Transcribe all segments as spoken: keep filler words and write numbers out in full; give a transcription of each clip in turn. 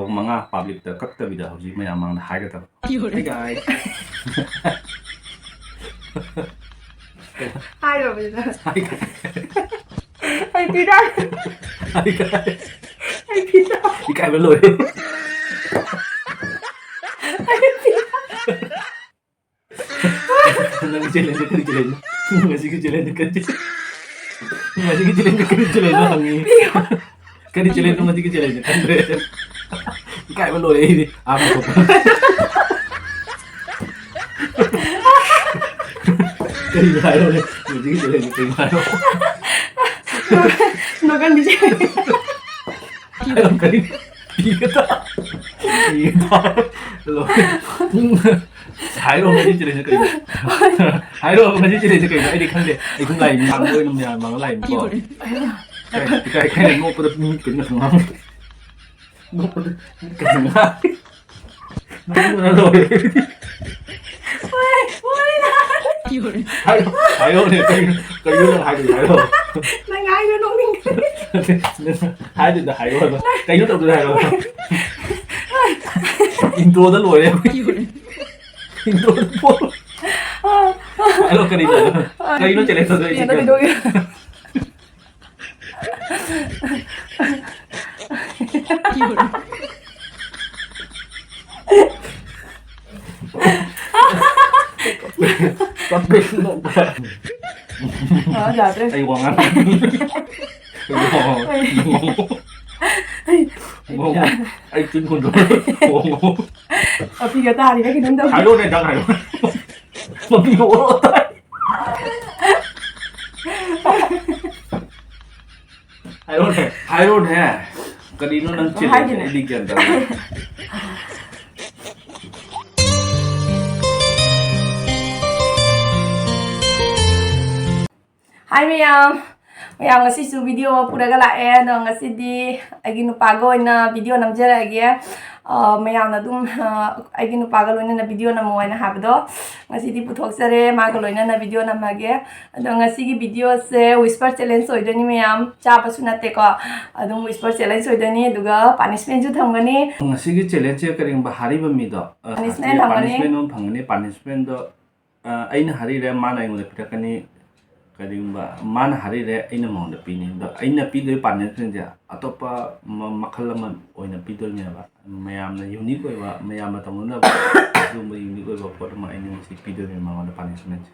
ꯃꯉꯥ ꯄꯥꯕ꯭ꯂꯤꯛꯇ ꯀꯛꯇꯕꯤꯗ ꯍꯧꯖꯤꯛ ꯃꯌꯥꯝ ꯃꯥꯡꯗ ꯍꯥꯏꯒꯗꯕ꯫ Hey guys. ꯍꯥꯏꯔꯕꯅꯤꯅ꯫ Hi guys. ꯑꯩ ꯄꯤꯔꯛ꯫ Hi guys. ꯑꯩ ꯄꯤꯔꯛ꯫ ꯏꯀꯥꯏꯕ ꯂꯣꯏꯔꯦ꯫ ꯑꯩ ꯄꯤꯔꯛ꯫ ꯅꯪ ꯆꯦꯂꯦꯟꯖ ꯀꯔꯤ ꯆꯦꯂꯦꯟꯖ? ꯉꯁꯤꯒꯤ ꯆꯦꯂꯦꯟꯖ ꯀꯔꯤ? ꯉꯁꯤꯒꯤ ꯆꯦꯂꯦꯟꯖ ꯀꯔꯤ ꯆꯦꯂꯦꯟꯖ ꯍꯪꯉꯤ? ꯀꯔꯤ ꯆꯦꯂꯦꯟꯖ? ꯉꯁꯤꯒꯤ ꯆꯦꯂꯦꯟꯖ ꯈꯪꯗ꯭ꯔꯦ꯫ ꯏꯀꯥꯏꯕ ꯂꯣꯏꯔꯦ ꯑꯩꯗꯤ꯫ ꯑꯥ, ꯃꯊꯛꯇ꯫ ꯀꯔꯤꯅꯣ ꯍꯥꯏꯔꯣꯅꯦ? ꯉꯁꯤꯒꯤ ꯆꯦꯂꯦꯟꯖ ꯀꯔꯤꯅꯣ ꯍꯥꯏꯔꯣ? ꯅꯣꯛꯍꯟꯕꯤꯁꯦ꯫ ꯍꯥꯏꯔꯣ, ꯀꯔꯤ? ꯄꯤꯒꯦ ꯇ-, ꯄꯤꯒꯦ ꯇ-, ꯂꯣꯏꯔꯦ꯫ ꯍꯥꯏꯔꯣ, ꯉꯁꯤ ꯆꯦꯂꯦꯟꯖꯁꯦ ꯀꯩꯅꯣ? ꯍꯥꯏꯔꯣ, ꯉꯁꯤ ꯆꯦꯂꯦꯟꯖꯁꯦ ꯀꯩꯅꯣ? ꯑꯩꯗꯤ ꯈꯪꯗꯦ꯫ ꯑꯩ ꯁꯨꯝ ꯂꯥꯏ ꯃꯤꯡ ꯉꯥꯡꯕ ꯑꯣꯏꯅ ꯃꯌꯥꯝ ꯃꯥꯡꯗ ꯂꯥꯛꯏꯅꯤꯀꯣ꯫ ꯏꯀꯥꯏ, ꯏꯀꯥꯏ, ꯏꯀꯥꯏ, ꯅꯣꯛꯄꯗ ꯃꯤ ꯀꯩꯅꯣ ꯉꯥꯡ-, ꯅꯣꯛꯄꯗ ꯃꯤ ꯀꯩꯅꯣ ꯉꯥꯡ-, ꯅꯣꯛꯄꯗ ꯂꯣꯏꯔꯦ꯫ ꯍꯣꯏ, ꯍꯣꯏ, ꯅꯍꯥꯟ ꯍꯥꯏꯔꯣ, ꯍꯥꯏꯔꯣꯅꯦ, ꯀꯩꯅꯣ, ꯀꯩꯅꯣ ꯅꯪ ꯍꯥꯏꯗꯣꯏꯁꯦ? ꯍꯥꯏꯔꯣ꯫ ꯅꯪ ꯍꯥꯏꯗꯣ ꯅꯣꯛꯅꯤꯡꯉꯦ꯫ ꯍꯥꯏꯗꯣꯏꯗꯣ ꯍꯥꯏꯔꯣ ꯍꯥꯏꯕ꯫ ꯀꯩꯅꯣ ꯇꯧꯗꯣꯏꯗꯣ ꯍꯥꯏꯔꯣ ꯍꯥꯏꯕ꯫ ꯏꯟꯇ꯭ꯔꯣꯗ ꯂꯣꯏꯔꯦ꯫ ꯏꯟꯇ꯭ꯔꯣꯗ ꯄꯣ-, ꯍꯥꯏꯔꯣ, ꯀꯔꯤꯅꯣ? ꯀꯩꯅꯣ ꯆꯦꯂꯦꯟꯖ ꯇꯧꯗꯣꯏꯁꯦ? ꯀꯩꯅꯣ ꯀꯩꯗꯧꯒꯦ? ꯀꯞꯄꯦ, ꯅꯣꯛꯄ꯫ ꯑ, ꯌꯥꯗ꯭ꯔꯦ꯫ ꯑꯩ ꯋꯥ ꯉꯥꯡ-, ꯑꯩ ꯋꯥ ꯉꯥꯡ-, ꯑꯩ ꯆꯤꯟ ꯈꯨꯝꯗꯣꯔꯦ꯫ ꯋꯥ ꯉꯥꯡ-, ꯃꯄꯤꯒ ꯇꯥꯔꯤꯔ ꯀꯩꯅꯣꯝ ꯇꯧꯔꯦ꯫ ꯍꯥꯏꯔꯣꯅꯦ, ꯅꯪ ꯍꯥꯏꯔꯣ꯫ ꯃꯄꯤꯒ ꯑꯣꯔꯣ ꯇꯥꯏ꯫ ꯍꯥꯏꯔꯣꯅꯦ, ꯍꯥꯏꯔꯣꯅꯦ꯫ ꯀꯔꯤꯅꯣ ꯅꯪ ꯆꯦꯜꯂꯤꯁꯦ? ꯍꯥꯏꯗꯦꯅꯦ꯫ ꯑꯩꯗꯤ ꯒ꯭ꯌꯥꯟ ꯇꯥꯗꯦ꯫ Hi ꯃꯌꯥꯝ, ꯃꯌꯥꯝ, ꯉꯁꯤꯁꯨ ꯚꯤꯗꯤꯑꯣ ꯑꯃ ꯄꯨꯔꯒ ꯂꯥꯛꯑꯦ꯫ ꯑꯗꯣ ꯉꯁꯤꯗꯤ ꯑꯩꯒꯤ ꯅꯨꯄꯥꯒ ꯑꯣꯏꯅ ꯚꯤꯗꯤꯑꯣ ꯅꯝꯖꯔꯛꯑꯒꯦ꯫ ꯑ, ꯃꯌꯥꯝꯅ ꯑꯗꯨꯝ, ꯑ, ꯑꯩꯒꯤ ꯅꯨꯄꯥꯒ ꯂꯣꯏꯅꯅ ꯚꯤꯗꯤꯑꯣ ꯅꯝꯃꯣ ꯍꯥꯏꯅ ꯍꯥꯏꯕꯗꯣ ꯉꯁꯤꯗꯤ ꯄꯨꯊꯣꯛꯆꯔꯦ꯫ ꯃꯥꯒ ꯂꯣꯏꯅꯅ ꯚꯤꯗꯤꯑꯣ ꯅꯝꯃꯒꯦ꯫ ꯑꯗꯣ ꯉꯁꯤꯒꯤ ꯚꯤꯗꯤꯑꯣꯁꯦ whisper challenge ꯑꯣꯏꯗꯣꯏꯅꯤ ꯃꯌꯥꯝ꯫ ꯆꯥꯕꯁꯨ ꯅꯠꯇꯦꯀꯣ꯫ ꯑꯗꯨꯝ whisper challenge ꯑꯣꯏꯗꯣꯏꯅꯤ꯫ ꯑꯗꯨꯒ punishmentꯁꯨ ꯊꯝꯒꯅꯤ꯫ ꯉꯁꯤꯒꯤ challengeꯁꯦ ꯀꯔꯤꯒꯨꯝꯕ ꯍꯥꯔꯤꯕ ꯃꯤꯗꯣ, ꯑ, punishment ꯊꯝꯒꯅꯤ꯫ Punishment ꯑꯃ ꯐꯪꯒꯅꯤ꯫ Punishmentꯗꯣ ꯑ, ꯑꯩꯅ ꯍꯥꯔꯤꯔꯦ, ꯃꯥꯅ ꯑꯩꯉꯣꯟꯗ ꯄꯤꯔꯛꯀꯅꯤ꯫ ꯀꯔꯤꯒꯨꯝꯕ ꯃꯥꯅ ꯍꯥꯔꯤꯔꯦ, ꯑꯩꯅ ꯃꯉꯣꯟꯗ ꯄꯤꯅꯤ꯫ ꯑꯗꯣ ꯑꯩꯅ ꯄꯤꯗꯣꯏ punishmentꯁꯦ ꯑꯇꯣꯞꯄ ꯃ-, ꯃꯈꯜ ꯑꯃ ꯑꯣꯏꯅ ꯄꯤꯗꯣꯏꯅꯦꯕ꯫ ꯃꯌꯥꯝꯅ unique ꯑꯣꯏꯕ, ꯃꯌꯥꯝꯅ ꯇꯧꯅꯗꯕ ꯑꯗꯨꯒꯨꯝꯕ unique ꯑꯣꯏꯕ ꯄꯣꯠ ꯑꯃ ꯑꯩꯅ ꯉꯁꯤ ꯄꯤꯗꯣꯏꯅꯦ ꯃꯉꯣꯟꯗ punishmentꯁꯦ꯫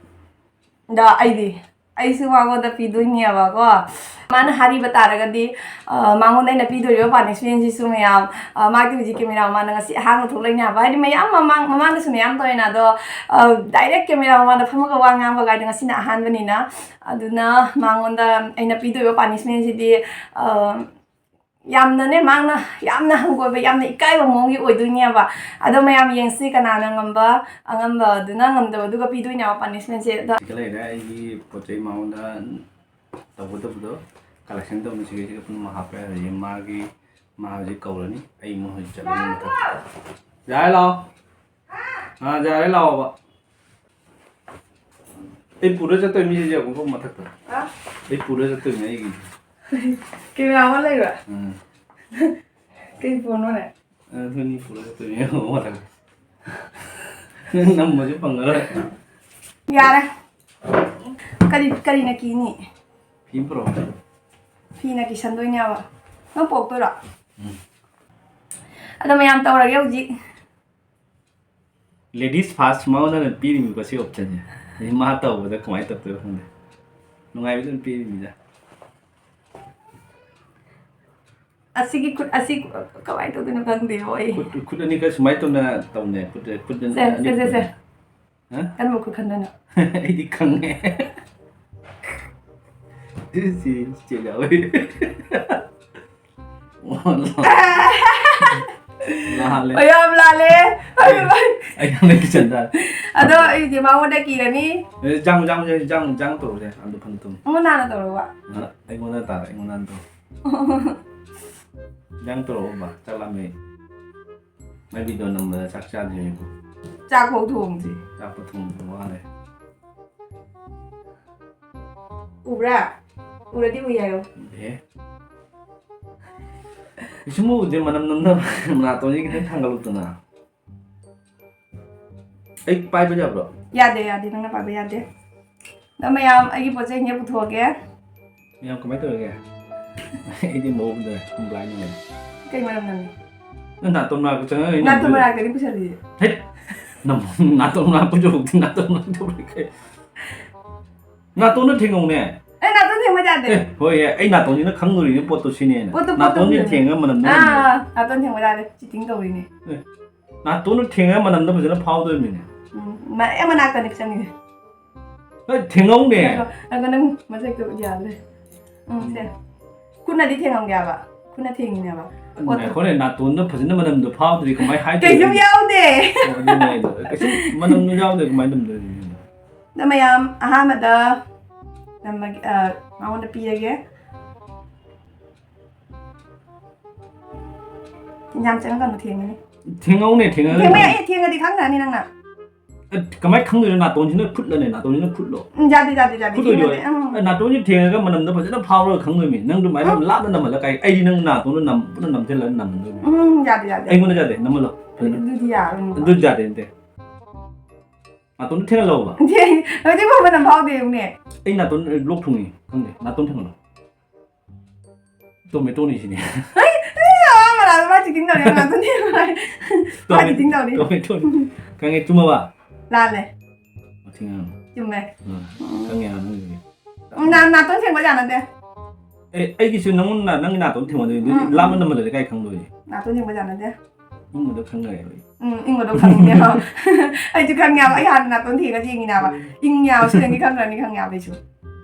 ꯑꯗꯣ ꯑꯩꯗꯤ, ꯑꯩꯁꯨ ꯃꯉꯣꯟꯗ ꯄꯤꯗꯣꯏꯅꯦꯕꯀꯣ꯫ ꯃꯥꯅ ꯍꯥꯔꯤꯕ ꯇꯥꯔꯒꯗꯤ, ꯑ, ꯃꯉꯣꯟꯗ ꯑꯩꯅ ꯄꯤꯗꯣꯔꯤꯕ punishmentꯁꯤꯁꯨ ꯃꯌꯥꯝ, ꯑ, ꯃꯥꯗꯤ ꯍꯧꯖꯤꯛ camera ꯃꯃꯥꯡꯗ ꯉꯁꯤ ꯑꯍꯥꯟꯕ ꯊꯣꯛꯂꯛꯏꯅꯦ ꯍꯥꯏꯕ꯫ ꯍꯥꯏꯗꯤ ꯃꯌꯥꯝ ꯃꯃꯥꯡ, ꯃꯃꯥꯡꯗꯁꯨ ꯃꯌꯥꯝ ꯇꯧꯋꯦꯅ, ꯑꯗꯣ, ꯑ, direct camera ꯃꯃꯥꯡꯗ ꯐꯝꯃꯒ ꯋꯥ ꯉꯥꯡꯕ ꯀꯥꯏꯗꯣ ꯉꯁꯤꯅ ꯑꯍꯥꯟꯕꯅꯤꯅ꯫ ꯑꯗꯨꯅ ꯃꯉꯣꯟꯗ ꯑꯩꯅ ꯄꯤꯗꯣꯏꯕ punishmentꯁꯤꯗꯤ, ꯑ, ꯌꯥꯝꯅꯅꯦ, ꯃꯥꯅ ꯌꯥꯝꯅ ꯍꯪꯒꯣꯏꯕ, ꯌꯥꯝꯅ ꯏꯀꯥꯏꯕ ꯃꯑꯣꯡꯒꯤ ꯑꯣꯏꯗꯣꯏꯅꯦꯕ꯫ ꯑꯗꯣ ꯃꯌꯥꯝ ꯌꯦꯡꯁꯤ, ꯀꯅꯥꯅ ꯉꯝꯕ, ꯑꯉꯝꯕ ꯑꯗꯨꯅ ꯉꯝꯗꯕꯗꯨꯒ ꯄꯤꯗꯣꯏꯅꯦꯕ punishmentꯁꯦ꯫ ꯑꯗꯣ ꯁꯤꯗ ꯂꯩꯔꯦ ꯑꯩꯒꯤ ꯄꯣꯠ ꯆꯩ ꯃꯉꯣꯟꯗ ꯇꯧꯒꯗꯕꯗꯣ, collection ꯇꯧꯅ ꯁꯤꯒꯩꯁꯤꯒ ꯄꯨꯝꯅꯃꯛ ꯍꯥꯞꯄꯦ꯫ ꯑꯗꯒꯤ ꯃꯥꯒꯤ, ꯃꯥ ꯍꯧꯖꯤꯛ ꯀꯧꯔꯅꯤ, ꯑꯩ ꯑꯃꯨꯛ ꯍꯧꯖꯤꯛ ꯆꯠꯂꯅꯤ ꯃꯊꯛꯇ꯫ ꯌꯥꯔꯦ, ꯂꯥꯛꯑꯣ꯫ ꯑꯥ, ꯌꯥꯔꯦ, ꯂꯥꯛꯑꯣꯕ꯫ ꯑꯩ ꯄꯨꯔ ꯆꯠꯇꯣꯏ ꯃꯤꯁꯦ ꯌꯦꯡꯉꯨꯀꯣ ꯃꯊꯛꯇ꯫ ꯑ? ꯑꯩ ꯄꯨꯔ ꯆꯠꯇꯣꯏꯅꯦ ꯑꯩꯒꯤ꯫ Camera ꯑꯃ ꯂꯩꯕ꯭ꯔꯥ? ꯎꯝ꯫ ꯀꯩ ꯄꯣꯠꯅꯣꯅꯦ? ꯑꯗꯨꯅꯤ ꯄꯨꯔ ꯆꯠꯇꯣꯏꯅꯦ ꯌꯦꯡꯉꯣ ꯃꯊꯛꯇ꯫ ꯅꯪ ꯅꯝꯕꯁꯨ ꯐꯪꯉꯔꯣꯏ꯫ ꯌꯥꯔꯦ꯫ ꯀꯔꯤ, ꯀꯔꯤꯅ ꯀꯤꯅꯤ? ꯐꯤ ꯑꯃ ꯄꯨꯔꯛꯑꯣ꯫ ꯐꯤꯅ ꯀꯤꯁꯟꯗꯣꯏꯅꯦꯕ꯫ ꯅꯪ ꯄꯣꯛꯇꯣꯏꯔꯣ? ꯎꯝ꯫ ꯑꯗꯣ ꯃꯌꯥꯝ ꯇꯧꯔꯒꯦ ꯍꯧꯖꯤꯛ꯫ Ladies first ꯃꯉꯣꯟꯗ ꯄꯤꯔꯤꯕꯀꯣ ꯁꯤ optionꯁꯦ꯫ ꯑꯩ ꯃꯥ ꯇꯧꯕꯗ ꯀꯃꯥꯏꯅ ꯇꯧꯗꯣꯏꯅꯣ ꯈꯪꯗꯦ꯫ ꯅꯨꯡꯉꯥꯏꯕꯗꯤ ꯑꯗꯨꯝ ꯄꯤꯔꯤꯃꯤꯗ꯫ ꯑꯁꯤꯒꯤ ꯈꯨꯠ ꯑꯁꯤ ꯀꯃꯥꯏꯅ ꯇꯧꯗꯣꯏꯅꯣ ꯈꯪꯗꯦꯕꯣ ꯑꯩ꯫ ꯈꯨꯠ, ꯈꯨꯠ ꯑꯅꯤ ꯈꯔ ꯁꯨꯃꯥꯏꯅ ꯇꯧꯅ ꯇꯧꯅꯦ꯫ ꯈꯨꯠ, ꯈꯨꯠ ꯁꯦ, ꯑꯅꯤ ꯁꯦ, ꯁꯦ, ꯁꯦ꯫ ꯍꯥ? ꯀꯔꯝꯕ ꯈꯨꯠ ꯈꯟꯗꯣꯏꯅꯣ? ꯑꯩꯗꯤ ꯈꯪꯉꯦ꯫ ꯁꯤ, ꯁꯤ ꯆꯦ ꯌꯥꯎꯋꯦ꯫ ꯂꯥꯜꯂꯦ꯫ ꯌꯥꯝ ꯂꯥꯜꯂꯦ꯫ ꯑꯩ, ꯑꯩ, ꯑꯩ ꯅꯪꯅ ꯀꯤꯆꯟꯗ꯫ ꯑꯗꯣ ꯑꯩꯗꯤ ꯃꯉꯣꯟꯗ ꯀꯤꯔꯅꯤ꯫ ꯑꯦ, ꯖꯥꯡ ꯖꯥꯡ ꯖꯥꯡ ꯖꯥꯡ ꯇꯧꯔꯁꯦ꯫ ꯑꯗꯨ ꯐꯅ ꯇꯨꯝ꯫ ꯑꯃꯨꯛ ꯅꯥꯟꯅ ꯇꯧꯔꯣꯕ꯫ ꯑ, ꯑꯩꯉꯣꯟꯗ ꯇꯥꯔꯦ, ꯑꯩꯉꯣꯟꯗ ꯇꯧ꯫ ꯖꯥꯡ ꯇꯧꯔꯛꯑꯣꯕ, ꯆꯥꯛ ꯂꯥꯝꯃꯦ꯫ ꯑꯩ ꯚꯤꯗꯤꯑꯣ ꯅꯝꯕꯗ ꯆꯥꯛ ꯆꯥꯗ꯭ꯔꯤꯉꯩꯀꯣ꯫ ꯆꯥꯛ ꯐꯥꯎ ꯊꯣꯡꯗ꯭ꯔꯤ꯫ ꯆꯥꯛꯄ ꯊꯣꯡꯕ ꯋꯥꯔꯦ꯫ ꯎꯕ꯭ꯔꯥ? ꯎꯔꯗꯤ ꯎꯏ ꯍꯥꯏꯌꯣ꯫ ꯑꯦ꯫ ꯏꯁꯨꯝ ꯎꯗꯦ, ꯃꯅꯝ ꯅꯝꯗꯕ꯫ ꯅꯥꯇꯣꯟꯁꯤ ꯈꯤꯇꯪ ꯊꯥꯡꯒꯠꯂꯨꯗꯅ꯫ ꯑꯩ ꯄꯥꯏꯕ ꯌꯥꯕ꯭ꯔꯣ? ꯌꯥꯗꯦ, ꯌꯥꯗꯦ, ꯅꯪꯅ ꯄꯥꯏꯕ ꯌꯥꯗꯦ꯫ ꯑꯗꯣ ꯃꯌꯥꯝ, ꯑꯩꯒꯤ ꯄꯣꯠ ꯆꯩꯁꯤꯡꯁꯦ ꯄꯨꯊꯣꯛꯑꯒꯦ꯫ ꯃꯌꯥꯝ ꯀꯃꯥꯏꯅ ꯇꯧꯔꯤꯒꯦ? ꯑꯩꯗꯤ ꯃꯑꯣꯡꯗ ꯕ꯭ꯂꯥꯏꯟ ꯑꯣꯏ꯫ ꯀꯩ ꯃꯔꯝꯅꯣꯅꯦ? ꯅꯪ ꯅꯥꯇꯣꯟ ꯃꯅꯥꯛꯇ ꯆꯪꯉꯒ ꯑꯩ ꯅꯥꯇꯣꯟ ꯅꯝꯗꯣꯏꯔꯣ? ꯃꯅꯥꯛꯇꯗꯤ ꯄꯨꯁꯜꯂꯤꯁꯦ꯫ ꯍꯦꯠ! ꯅꯝ-, ꯅꯥꯇꯣꯟ ꯃꯅꯥꯛ ꯄꯨꯊꯣꯛꯇꯤ ꯅꯥꯇꯣꯟ ꯃꯅꯥꯛ ꯇꯧꯔꯣꯏ ꯀꯩ? ꯅꯥꯇꯣꯟꯗ ꯊꯦꯡꯉꯧꯅꯦ꯫ ꯑꯩ ꯅꯥꯇꯣꯟ ꯊꯦꯡꯕ ꯌꯥꯗꯦ꯫ ꯑꯦ, ꯍꯣꯏ, ꯑꯦ, ꯑꯩ ꯅꯥꯇꯣꯟꯁꯤꯅ ꯈꯪꯗꯣꯔꯤꯅꯦ ꯄꯣꯠꯇꯣ ꯁꯤꯅꯦꯅ꯫ ꯄꯣꯠꯇꯣ, ꯄꯣꯠꯇꯣ ꯅꯥꯇꯣꯟꯁꯤ ꯈꯪꯗꯣꯔꯤꯅꯦ꯫ ꯊꯦꯡꯉꯒ ꯃꯅꯝꯗꯣ ꯑꯥ, ꯅꯝꯗꯣꯏꯔꯣ? ꯅꯥꯇꯣꯟ ꯊꯦꯡꯕ ꯌꯥꯗꯦ꯫ ꯆꯤꯇꯤꯡ ꯇꯧꯔꯤꯅꯦ꯫ ꯅꯥꯇꯣꯟꯗ ꯊꯦꯡꯉꯒ ꯃꯅꯝꯗꯣ ꯐꯖꯅ ꯐꯥꯎꯗꯣꯏꯅꯤꯅꯦ꯫ ꯎꯝ, ꯃ-, ꯑꯦ, ꯃꯅꯥꯛꯇꯅꯦ ꯆꯪꯉꯤꯁꯦ꯫ ꯍꯣꯏ, ꯊꯦꯡꯉꯧꯅꯦ꯫ ꯑꯗꯣ, ꯑꯗꯣ ꯅꯪ ꯃꯁꯛꯇꯣ ꯌꯥꯗ꯭ꯔꯦ꯫ ꯎꯝ, ꯁꯦ꯫ ꯈꯨꯠꯅꯗꯤ ꯊꯦꯡꯉꯝꯒꯦ ꯍꯥꯏꯕ꯫ ꯈꯨꯠꯅ ꯊꯦꯡꯉꯤꯅꯦꯕ꯫ ꯄꯣꯠꯇꯣ꯫ ꯉꯥꯏꯈꯣꯅꯦ, ꯅꯥꯇꯣꯟꯗ ꯐꯖꯅ ꯃꯅꯝꯗꯣ ꯐꯥꯎꯗ꯭ꯔꯤ ꯀꯃꯥꯏ ꯍꯥꯏꯗꯣꯏꯅꯣ? ꯀꯩꯁꯨꯝ ꯌꯥꯎꯗꯦ꯫ ꯑꯣ, ꯑꯗꯨꯅꯦ ꯑꯩꯗꯣ꯫ ꯀꯩꯁꯨꯝ ꯃꯅꯝꯗꯣ ꯌꯥꯎꯗ꯭ꯔꯤ ꯀꯃꯥꯏꯅ ꯅꯝꯗꯣꯏꯅꯣ? ꯑꯗꯣ ꯃꯌꯥꯝ ꯑꯍꯥꯟꯕꯗ ꯅꯝꯃꯒꯦ, ꯑ, ꯃꯉꯣꯟꯗ ꯄꯤꯔꯒꯦ꯫ ꯌꯥꯝ ꯆꯪꯉꯛꯀꯅꯨ, ꯊꯦꯡꯉꯅꯤ꯫ ꯊꯦꯡꯉꯧꯅꯦ, ꯊꯦꯡꯉꯒ ꯊꯦꯡꯕ ꯌꯥꯏ, ꯊꯦꯡꯉꯗꯤ ꯈꯪꯈ꯭ꯔꯅꯤ ꯅꯪꯅ꯫ ꯑꯦ, ꯀꯃꯥꯏꯅ ꯈꯪꯗꯣꯏꯅꯣ? ꯅꯥꯇꯣꯟꯁꯤꯅ ꯐꯨꯠꯂꯅꯦ, ꯅꯥꯇꯣꯟꯁꯤꯅ ꯐꯨꯠꯂꯣ꯫ ꯎꯝ, ꯌꯥꯗꯦ, ꯌꯥꯗꯦ, ꯌꯥꯗꯦ, ꯐꯨꯠꯂꯣꯏꯗꯣ? ꯊꯦꯡꯉꯗꯤ, ꯎꯝ꯫ ꯑꯦ, ꯅꯥꯇꯣꯟꯁꯤ ꯊꯦꯡꯉꯒ ꯃꯅꯝꯗꯣ ꯐꯖꯅ ꯐꯥꯎꯔꯒ ꯈꯪꯗꯣꯏꯅꯤ꯫ ꯅꯪ ꯑꯗꯨꯃꯥꯏꯅ ꯎꯝ꯫ ꯂꯥꯞꯅ ꯅꯝꯍꯜꯂ ꯀꯥꯏ? ꯑꯩꯗꯤ ꯅꯪ ꯅꯥꯇꯣꯟꯗ ꯅꯝ-, ꯄꯨꯟꯅ ꯅꯝꯁꯤꯜꯂꯒ ꯅꯝꯍꯟꯗꯣꯏꯅꯤ꯫ ꯎꯝ, ꯌꯥꯗꯦ, ꯌꯥꯗꯦ꯫ ꯑꯩꯉꯣꯟꯗ ꯌꯥꯗꯦ, ꯅꯝꯍꯜꯂꯣ꯫ ꯑꯗꯨꯗꯤ ꯌꯥꯔꯣꯏ꯫ ꯑꯗꯨ ꯌꯥꯗꯦ, ꯅꯠꯇꯦ꯫ ꯅꯥꯇꯣꯟꯗ ꯊꯦꯡꯍꯜꯂꯣꯕ꯫ ꯍꯧꯖꯤꯛ ꯐꯥꯎꯕ ꯅꯝ ꯐꯥꯎꯗꯦ, ꯌꯦꯡꯉꯨꯅꯦ꯫ ꯑꯩ ꯅꯥꯇꯣꯟ ꯂꯣꯛ ꯊꯨꯡꯉꯤ, ꯈꯪꯗꯦ꯫ ꯅꯥꯇꯣꯟ ꯊꯦꯡꯍꯜꯂꯣ꯫ ꯇꯣꯃꯦꯇꯣꯅꯤ ꯁꯤꯅꯤ꯫ ꯑꯩ, ꯑ, ꯃꯅꯥꯗꯣ ꯃꯥ ꯆꯤꯇꯤꯡ ꯇꯧꯔꯦ, ꯃꯅꯥꯗꯣ ꯅꯦꯝꯃꯦ꯫ ꯃꯥ ꯆꯤꯇꯤꯡ ꯇꯧꯔꯦ꯫ ꯇꯣꯃꯦꯇꯣꯅꯤ꯫ ꯈꯪꯉꯦ, ꯆꯨꯝꯃꯕ? ꯂꯥꯜꯂꯦ꯫ ꯃꯊꯤ ꯉꯥꯡ꯫ ꯆꯨꯝꯃꯦ꯫ ꯑ, ꯈꯪꯉꯦ, ꯅꯪꯒꯤꯗꯤ꯫ ꯎꯝ, ꯅꯥ-, ꯅꯥꯇꯣꯟ ꯊꯦꯡꯕ ꯌꯥꯅꯗꯦ꯫ ꯑꯦ, ꯑꯩꯒꯤꯁꯨ ꯅꯪꯉꯣꯟꯗ ꯅꯪꯒꯤ ꯅꯥꯇꯣꯟ ꯊꯦꯡꯕꯗꯨꯗꯤ ꯎꯝ, ꯎꯝ, ꯂꯥꯞꯅ ꯎꯝ꯫ ꯅꯝꯍꯜꯂꯗꯤ ꯀꯥꯏ ꯈꯪꯗꯣꯏꯅꯣ? ꯅꯥꯇꯣꯟ ꯊꯦꯡꯕ ꯌꯥꯅꯗꯦ꯫ ꯏꯪꯕꯗꯣ ꯈꯪꯉꯦ ꯑꯩ꯫ ꯎꯝ, ꯏꯪꯕꯗꯣ ꯈꯪꯉꯦ꯫ ꯑꯩꯁꯨ ꯈꯪꯉꯦꯕ꯫ ꯑꯩ ꯍꯥꯟꯅ ꯅꯥꯇꯣꯟ ꯊꯦꯡꯉ ꯌꯦꯡꯉꯤꯅꯦꯕ꯫ ꯏꯪꯉꯦꯕ, ꯁꯤꯗꯒꯤ ꯈꯪꯈ꯭ꯔꯅꯤ ꯈꯪꯉꯦꯕ ꯑꯩꯁꯨ꯫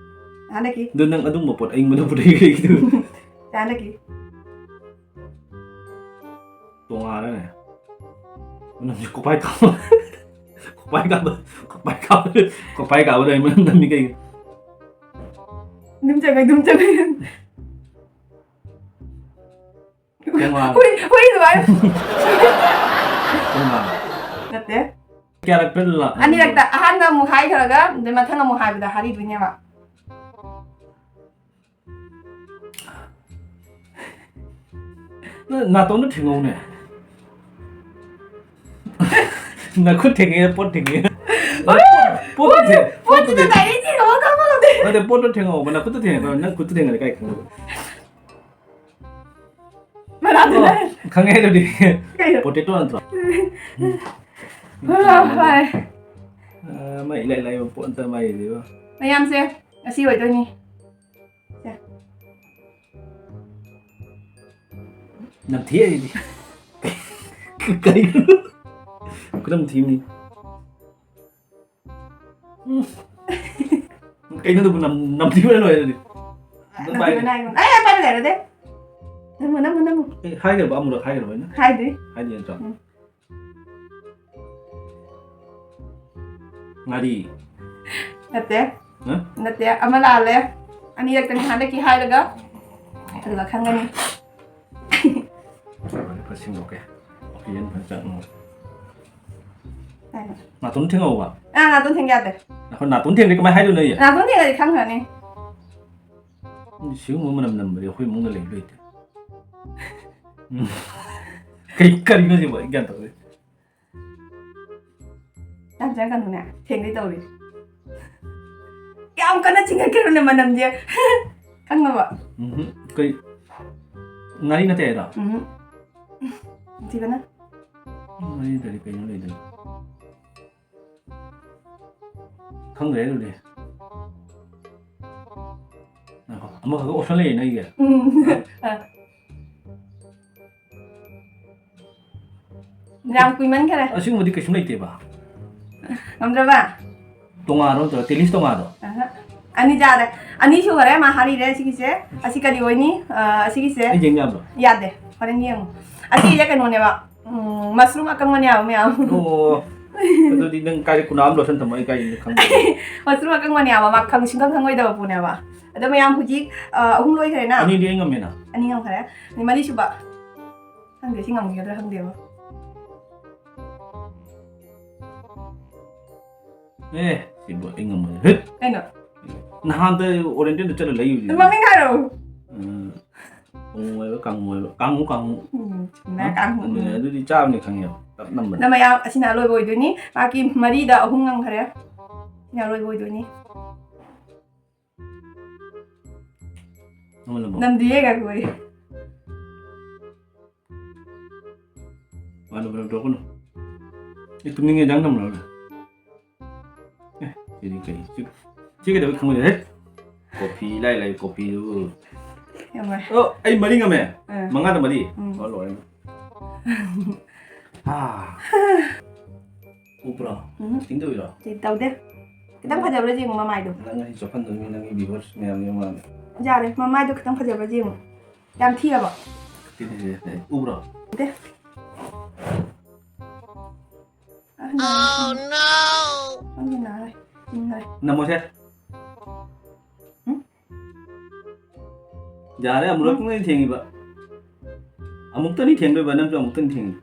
ꯍꯟꯗꯛꯀꯤ꯫ ꯑꯗꯨ ꯅꯪ ꯑꯗꯨꯝꯕ ꯄꯣꯠ ꯑꯏꯪꯕꯗ ꯄꯨꯔꯛꯏ ꯀꯩꯒꯤꯅꯣ? ꯍꯟꯗꯛꯀꯤ꯫ ꯇꯣꯉꯥꯜꯂꯦꯅꯦ꯫ ꯃꯅꯝꯁꯦ ꯀꯣꯛꯄꯥꯏ ꯀꯥꯕ꯫ ꯀꯣꯛꯄꯥꯏ ꯀꯥꯕ꯫ ꯀꯣꯛꯄꯥꯏ ꯀꯥꯕ꯫ ꯀꯣꯛꯄꯥꯏ ꯀꯥꯕꯗ ꯑꯩ ꯃꯅꯝ ꯅꯝꯃꯤ ꯀꯩꯒꯤ? ꯑꯗꯨꯝ ꯆꯪꯉꯦ, ꯑꯗꯨꯝ ꯆꯪꯉꯦ꯫ ꯀꯩꯅꯣ ꯍꯥꯏꯕ? ꯍꯨꯏ, ꯍꯨꯏ ꯑꯗꯨꯃꯥꯏꯅ꯫ ꯀꯩꯅꯣ ꯍꯥꯏꯕ? ꯅꯠꯇꯦ꯫ ꯀꯌꯥꯔꯛꯇ ꯂꯥ-, ꯑꯅꯤꯔꯛꯇ꯫ ꯑꯍꯥꯟꯕ ꯑꯃꯨꯛ ꯍꯥꯏꯈ꯭ꯔꯒ, ꯑꯗꯩ ꯃꯊꯪ ꯑꯃꯨꯛ ꯍꯥꯏꯕꯗ ꯍꯥꯔꯤꯗꯣꯏꯅꯦꯕ꯫ ꯅ-, ꯅꯥꯇꯣꯟꯗꯣ ꯊꯦꯡꯍꯧꯅꯦ꯫ ꯅꯈꯨꯠ ꯊꯦꯡꯉꯦ, ꯄꯣꯠ ꯊꯦꯡꯉꯦ꯫ ꯄꯣꯠ, ꯄꯣꯠꯇꯨ ꯊꯦꯡ-, ꯄꯣꯠꯇꯨ ꯄꯣꯠꯇꯨꯗ ꯊꯦꯡ-, direct ꯊꯦꯡꯉꯒ ꯈꯪꯕ ꯉꯝꯗꯦ꯫ ꯅꯠꯇꯦ, ꯄꯣꯠꯇꯣ ꯊꯦꯡꯍꯧꯕ, ꯅꯈꯨꯠꯇꯣ ꯊꯦꯡꯉꯦ, ꯅꯪ ꯈꯨꯠꯇꯣ ꯊꯦꯡꯉꯗꯤ ꯀꯥꯏ ꯈꯪꯗꯣꯏꯕ? ꯃꯅꯥꯗꯨꯅ꯫ ꯑꯣ, ꯈꯪꯉꯦ ꯑꯗꯨꯗꯤ꯫ ꯀꯩꯅꯣ? Potato ꯅꯠꯇ꯭ꯔꯣ? ꯍꯣꯏ, ꯍꯣꯏ, ꯍꯣꯏ꯫ ꯑ, ꯃꯥꯏ ꯏꯂꯥꯏ ꯂꯥꯏꯕ ꯄꯣꯠ ꯑꯝꯇ ꯃꯥꯏꯗꯤꯕ꯫ ꯃꯌꯥꯝꯁꯦ ꯑꯁꯤ ꯑꯣꯏꯗꯣꯏꯅꯤ꯫ ꯁꯦ꯫ ꯅꯝꯊꯤ ꯑꯩꯗꯤ꯫ ꯀꯔꯤꯅꯣ? ꯈꯨꯅꯝ ꯊꯤꯕꯅꯤ꯫ ꯎꯝ꯫ ꯀꯩꯅꯣ ꯑꯗꯨꯕꯨ ꯅꯝ-, ꯅꯝꯊꯤꯕꯅ ꯂꯣꯏꯔꯦ ꯑꯗꯨꯗꯤ꯫ ꯑꯗꯨꯝ ꯄꯥꯏꯒꯦ꯫ ꯅꯝꯊꯤꯕꯅ ꯍꯥꯏꯒꯅꯨ꯫ ꯑꯩ ꯄꯥꯏꯕ ꯌꯥꯔꯗꯦ꯫ ꯅꯝꯃꯨ, ꯅꯝꯃꯨ, ꯅꯝꯃꯨ꯫ ꯑꯩ ꯍꯥꯏꯈ꯭ꯔꯕ? ꯑꯃꯨꯔꯛ ꯍꯥꯏꯈ꯭ꯔꯕ ꯑꯩꯅ? ꯍꯥꯏꯗ꯭ꯔꯤ꯫ ꯍꯥꯏꯗꯤ ꯅꯠꯇ꯭ꯔꯣ? ꯎꯝ꯫ ꯉꯥꯔꯤ꯫ ꯅꯠꯇꯦ꯫ ꯍꯥ? ꯅꯠꯇꯦ, ꯑꯃ ꯂꯥꯜꯂꯦ꯫ ꯑꯅꯤꯔꯛꯇꯅꯤ ꯍꯟꯗꯛꯀꯤ ꯍꯥꯏꯔꯒ꯫ ꯑꯗꯨꯒ ꯈꯪꯒꯅꯤ꯫ ꯈꯔ ꯁꯦꯡꯗꯣꯛꯀꯦ꯫ Oxygen ꯐꯖꯅ ꯆꯪꯅꯕ꯫ ꯀꯩꯅꯣ? ꯅꯥꯇꯣꯟ ꯊꯦꯡꯍꯧꯕ? ꯑꯥ, ꯅꯥꯇꯣꯟ ꯊꯦꯡ ꯌꯥꯗꯦ꯫ ꯑꯩꯈꯣꯏ ꯅꯥꯇꯣꯟ ꯊꯦꯡꯗꯤ ꯀꯃꯥꯏ ꯍꯥꯏꯗꯣꯏꯅꯣ ꯑꯩ? ꯅꯥꯇꯣꯟ ꯊꯦꯡꯉꯗꯤ ꯈꯪꯈ꯭ꯔꯅꯤ꯫ ꯁꯤꯒꯨꯝꯕ ꯃꯅꯝ ꯅꯝꯕꯗꯤ ꯑꯩꯈꯣꯏ ꯏꯃꯨꯡꯗ ꯂꯩꯕ ꯂꯩꯇꯦ꯫ ꯎꯝ꯫ ꯀꯩ-, ꯀꯔꯤꯅꯣ ꯁꯤꯕꯣ? ꯑꯩ ꯒ꯭ꯌꯥꯟ ꯇꯥꯗꯦ꯫ ꯌꯥꯝ ꯆꯪꯒꯅꯨꯅꯦ, ꯊꯦꯡꯗꯤ ꯇꯧꯔꯤ꯫ ꯀꯌꯥꯝ ꯀꯟꯅ ꯆꯤꯡꯈꯠꯀꯦꯔꯣꯅꯦ ꯃꯅꯝꯁꯦ? ꯈꯪꯉꯕ? ꯎꯝꯍꯨꯝ꯫ ꯀꯩ, ꯉꯥꯔꯤ ꯅꯠꯇꯦ ꯍꯥꯏꯔꯣ? ꯎꯝꯍꯨꯝ꯫ ꯊꯤꯕꯅ? ꯉꯥꯔꯤ ꯅꯠꯇ꯭ꯔꯗꯤ ꯀꯩꯅꯣ ꯂꯩꯗꯣꯏꯅꯣ? ꯈꯪꯗ꯭ꯔꯦ ꯑꯗꯨꯗꯤ꯫ ꯉꯥꯏꯈꯣ, ꯑꯃꯈꯛ option ꯂꯩꯌꯦ ꯅꯪꯒꯤ? ꯎꯝ꯫ ꯑ꯫ ꯌꯥꯝ ꯀꯨꯏꯃꯟꯈꯔꯦ꯫ ꯑꯁꯤꯒꯨꯝꯕꯗꯤ ꯀꯩꯁꯨꯝ ꯂꯩꯇꯦꯕ꯫ ꯉꯝꯗ꯭ꯔꯕ? ꯇꯣꯉꯥꯟꯔꯣ ꯅꯠꯇ꯭ꯔꯒ ꯇꯦꯂꯤꯁ ꯇꯣꯉꯥꯟꯔꯣ? ꯑꯍ꯫ ꯑꯅꯤ ꯆꯥꯔꯦ꯫ ꯑꯅꯤ ꯁꯨꯈꯔꯦ, ꯃꯥ ꯍꯥꯔꯤꯔꯦ ꯁꯤꯒꯤꯁꯦ꯫ ꯑꯁꯤ ꯀꯔꯤ ꯑꯣꯏꯅꯤ? ꯑ, ꯑꯁꯤꯒꯤꯁꯦ꯫ ꯑꯩ ꯌꯦꯡ ꯌꯥꯕ꯭ꯔꯣ? ꯌꯥꯗꯦ꯫ ꯍꯣꯔꯦꯟ ꯌꯦꯡꯉꯨ꯫ ꯑꯁꯤꯁꯦ ꯀꯩꯅꯣꯅꯦꯕ꯫ ꯎꯝ, mushroom ꯑꯀꯪꯕꯅꯦ ꯍꯥꯏꯕ ꯃꯌꯥꯝ꯫ ꯑꯣ, ꯑꯗꯨꯗꯤ ꯅꯪ ꯀꯥꯏꯗ ꯀꯨꯅꯥ ꯑꯃ ꯂꯣꯠꯁꯟ ꯊꯝꯃꯣ? ꯑꯩ ꯀꯥꯏꯗꯩꯅꯣ ꯈꯪꯗꯦ꯫ Mushroom ꯑꯀꯪꯕꯅꯦ ꯍꯥꯏꯕ, ꯃꯥ ꯈꯪ-, ꯁꯨꯡꯈꯪ ꯈꯪꯉꯣꯏꯗꯕ ꯄꯣꯠꯅꯦꯕ꯫ ꯑꯗꯣ ꯃꯌꯥꯝ ꯍꯧꯖꯤꯛ, ꯑ, ꯑꯍꯨꯝ ꯂꯣꯏꯈ꯭ꯔꯦꯅ? ꯑꯅꯤꯗꯤ ꯑꯩ ꯉꯝꯃꯦꯅ꯫ ꯑꯅꯤ ꯉꯝꯈꯔꯦ꯫ ꯑꯗꯩ ꯃꯔꯤꯁꯨꯕ꯫ ꯈꯪꯗꯦ, ꯁꯤ ꯉꯝꯈꯤꯒꯗ꯭ꯔꯥ ꯈꯪꯗꯦꯕ꯫ ꯑꯦ, ꯁꯤꯕꯨ ꯑꯩ ꯉꯝꯃꯣꯏ꯫ ꯍꯤꯠ! ꯀꯩꯅꯣ? ꯅꯍꯥꯟꯗ Oriental ꯗ ꯆꯠꯂ ꯂꯩꯔꯨꯕꯅꯤ꯫ ꯃꯃꯤꯡ ꯍꯥꯏꯔꯛꯎ꯫ ꯎꯝ, ꯀꯥꯡꯉꯨ ꯍꯥꯏꯕ, ꯀꯥꯡꯉꯨ ꯍꯥꯏꯕ, ꯀꯥꯡꯉꯨ, ꯀꯥꯡꯉꯨ꯫ ꯎꯝ, ꯆꯨꯝꯃꯦ, ꯍꯥ? ꯀꯥꯡꯉꯨ꯫ ꯑꯗꯨꯅꯦ, ꯎꯝ꯫ ꯑꯗꯨꯗꯤ ꯆꯥꯕꯅꯤ ꯈꯪꯉꯦꯕ, ꯇꯞ ꯅꯝꯕꯅꯦ꯫ ꯅ ꯃꯌꯥꯝ, ꯑꯁꯤꯅ ꯑꯂꯣꯏꯕ ꯑꯣꯏꯗꯣꯏꯅꯤ꯫ ꯃꯥꯒꯤ ꯃꯔꯤꯗ ꯑꯍꯨꯝ ꯉꯝꯈꯔꯦ꯫ ꯁꯤꯅ ꯑꯂꯣꯏꯕ ꯑꯣꯏꯗꯣꯏꯅꯤ꯫ ꯅꯝꯍꯜꯂꯕꯣ? ꯅꯝꯗ꯭ꯔꯤꯌꯦ, ꯉꯥꯏꯈꯣ ꯑꯩ꯫ ꯃꯥꯅ ꯕ꯭ꯂꯣꯛ ꯇꯧꯔꯛꯀꯅꯨ꯫ ꯑꯩ ꯇꯨꯝꯅꯤꯡꯉꯦ, ꯏꯟꯖꯥꯡ ꯊꯝꯃꯨꯔꯣ꯫ ꯑꯦ, ꯁꯤꯗꯤ ꯀꯩ? ꯁꯤ, ꯁꯤ ꯀꯩꯗꯧꯕꯩ ꯈꯪꯉꯣꯏꯗꯣꯏꯅꯣ? ꯍꯦ? ꯀꯣꯐꯤ, ꯏꯂꯥꯏ ꯂꯥꯏ ꯀꯣꯐꯤꯗꯨꯕꯨ꯫ ꯌꯥꯝ ꯅꯨꯡꯉꯥꯏ꯫ ꯑꯣ, ꯑꯩ ꯃꯔꯤ ꯉꯝꯃꯦ꯫ ꯑꯥ꯫ ꯃꯉꯥꯗ ꯃꯔꯤ꯫ ꯎꯝ꯫ ꯑꯣ, ꯂꯣꯏꯔꯦ꯫ ꯑꯥ꯫ ꯎꯞꯄ꯭ꯔꯣ? ꯎꯝ꯫ Acting ꯇꯧꯔꯤꯔꯣ? ꯁꯤ ꯇꯧꯗꯦ꯫ ꯈꯤꯇꯪ ꯐꯖꯕ꯭ꯔꯥ ꯌꯦꯡꯉꯣ ꯃꯃꯥꯏꯗꯣ꯫ ꯅꯪ ꯉꯁꯤ ꯆꯣꯞꯍꯟꯗꯣꯏꯅꯤ, ꯅꯪꯒꯤ viewers ꯃꯌꯥꯝꯒꯤ ꯃꯃꯥꯡꯗ꯫ ꯌꯥꯔꯦ, ꯃꯃꯥꯏꯗꯣ ꯈꯤꯇꯪ ꯐꯖꯕ꯭ꯔꯥ ꯌꯦꯡꯉꯣ꯫ ꯌꯥꯝ ꯊꯤꯔꯕꯣ? ꯊꯤ, ꯊꯤ, ꯊꯤ, ꯊꯤ꯫ ꯎꯕ꯭ꯔꯣ? ꯎꯗꯦ꯫ ꯑ, ꯅꯥꯔꯦ꯫ ꯈꯪꯗꯦ, ꯅꯥꯔꯦ꯫ ꯆꯤꯡꯈ꯭ꯔꯦ꯫ ꯅꯝꯃꯣꯁꯦ꯫ ꯎꯝ? ꯌꯥꯔꯦ, ꯑꯃꯨꯔꯛ ꯎꯝ꯫ ꯈꯛꯇꯅꯤ ꯊꯦꯡꯉꯤꯕ꯫ ꯑꯃꯨꯛꯇꯅꯤ ꯊꯦꯡꯗꯣꯏꯕ, ꯅꯪꯁꯨ ꯑꯃꯨꯛꯇꯅꯤ ꯊꯦꯡꯉꯤ꯫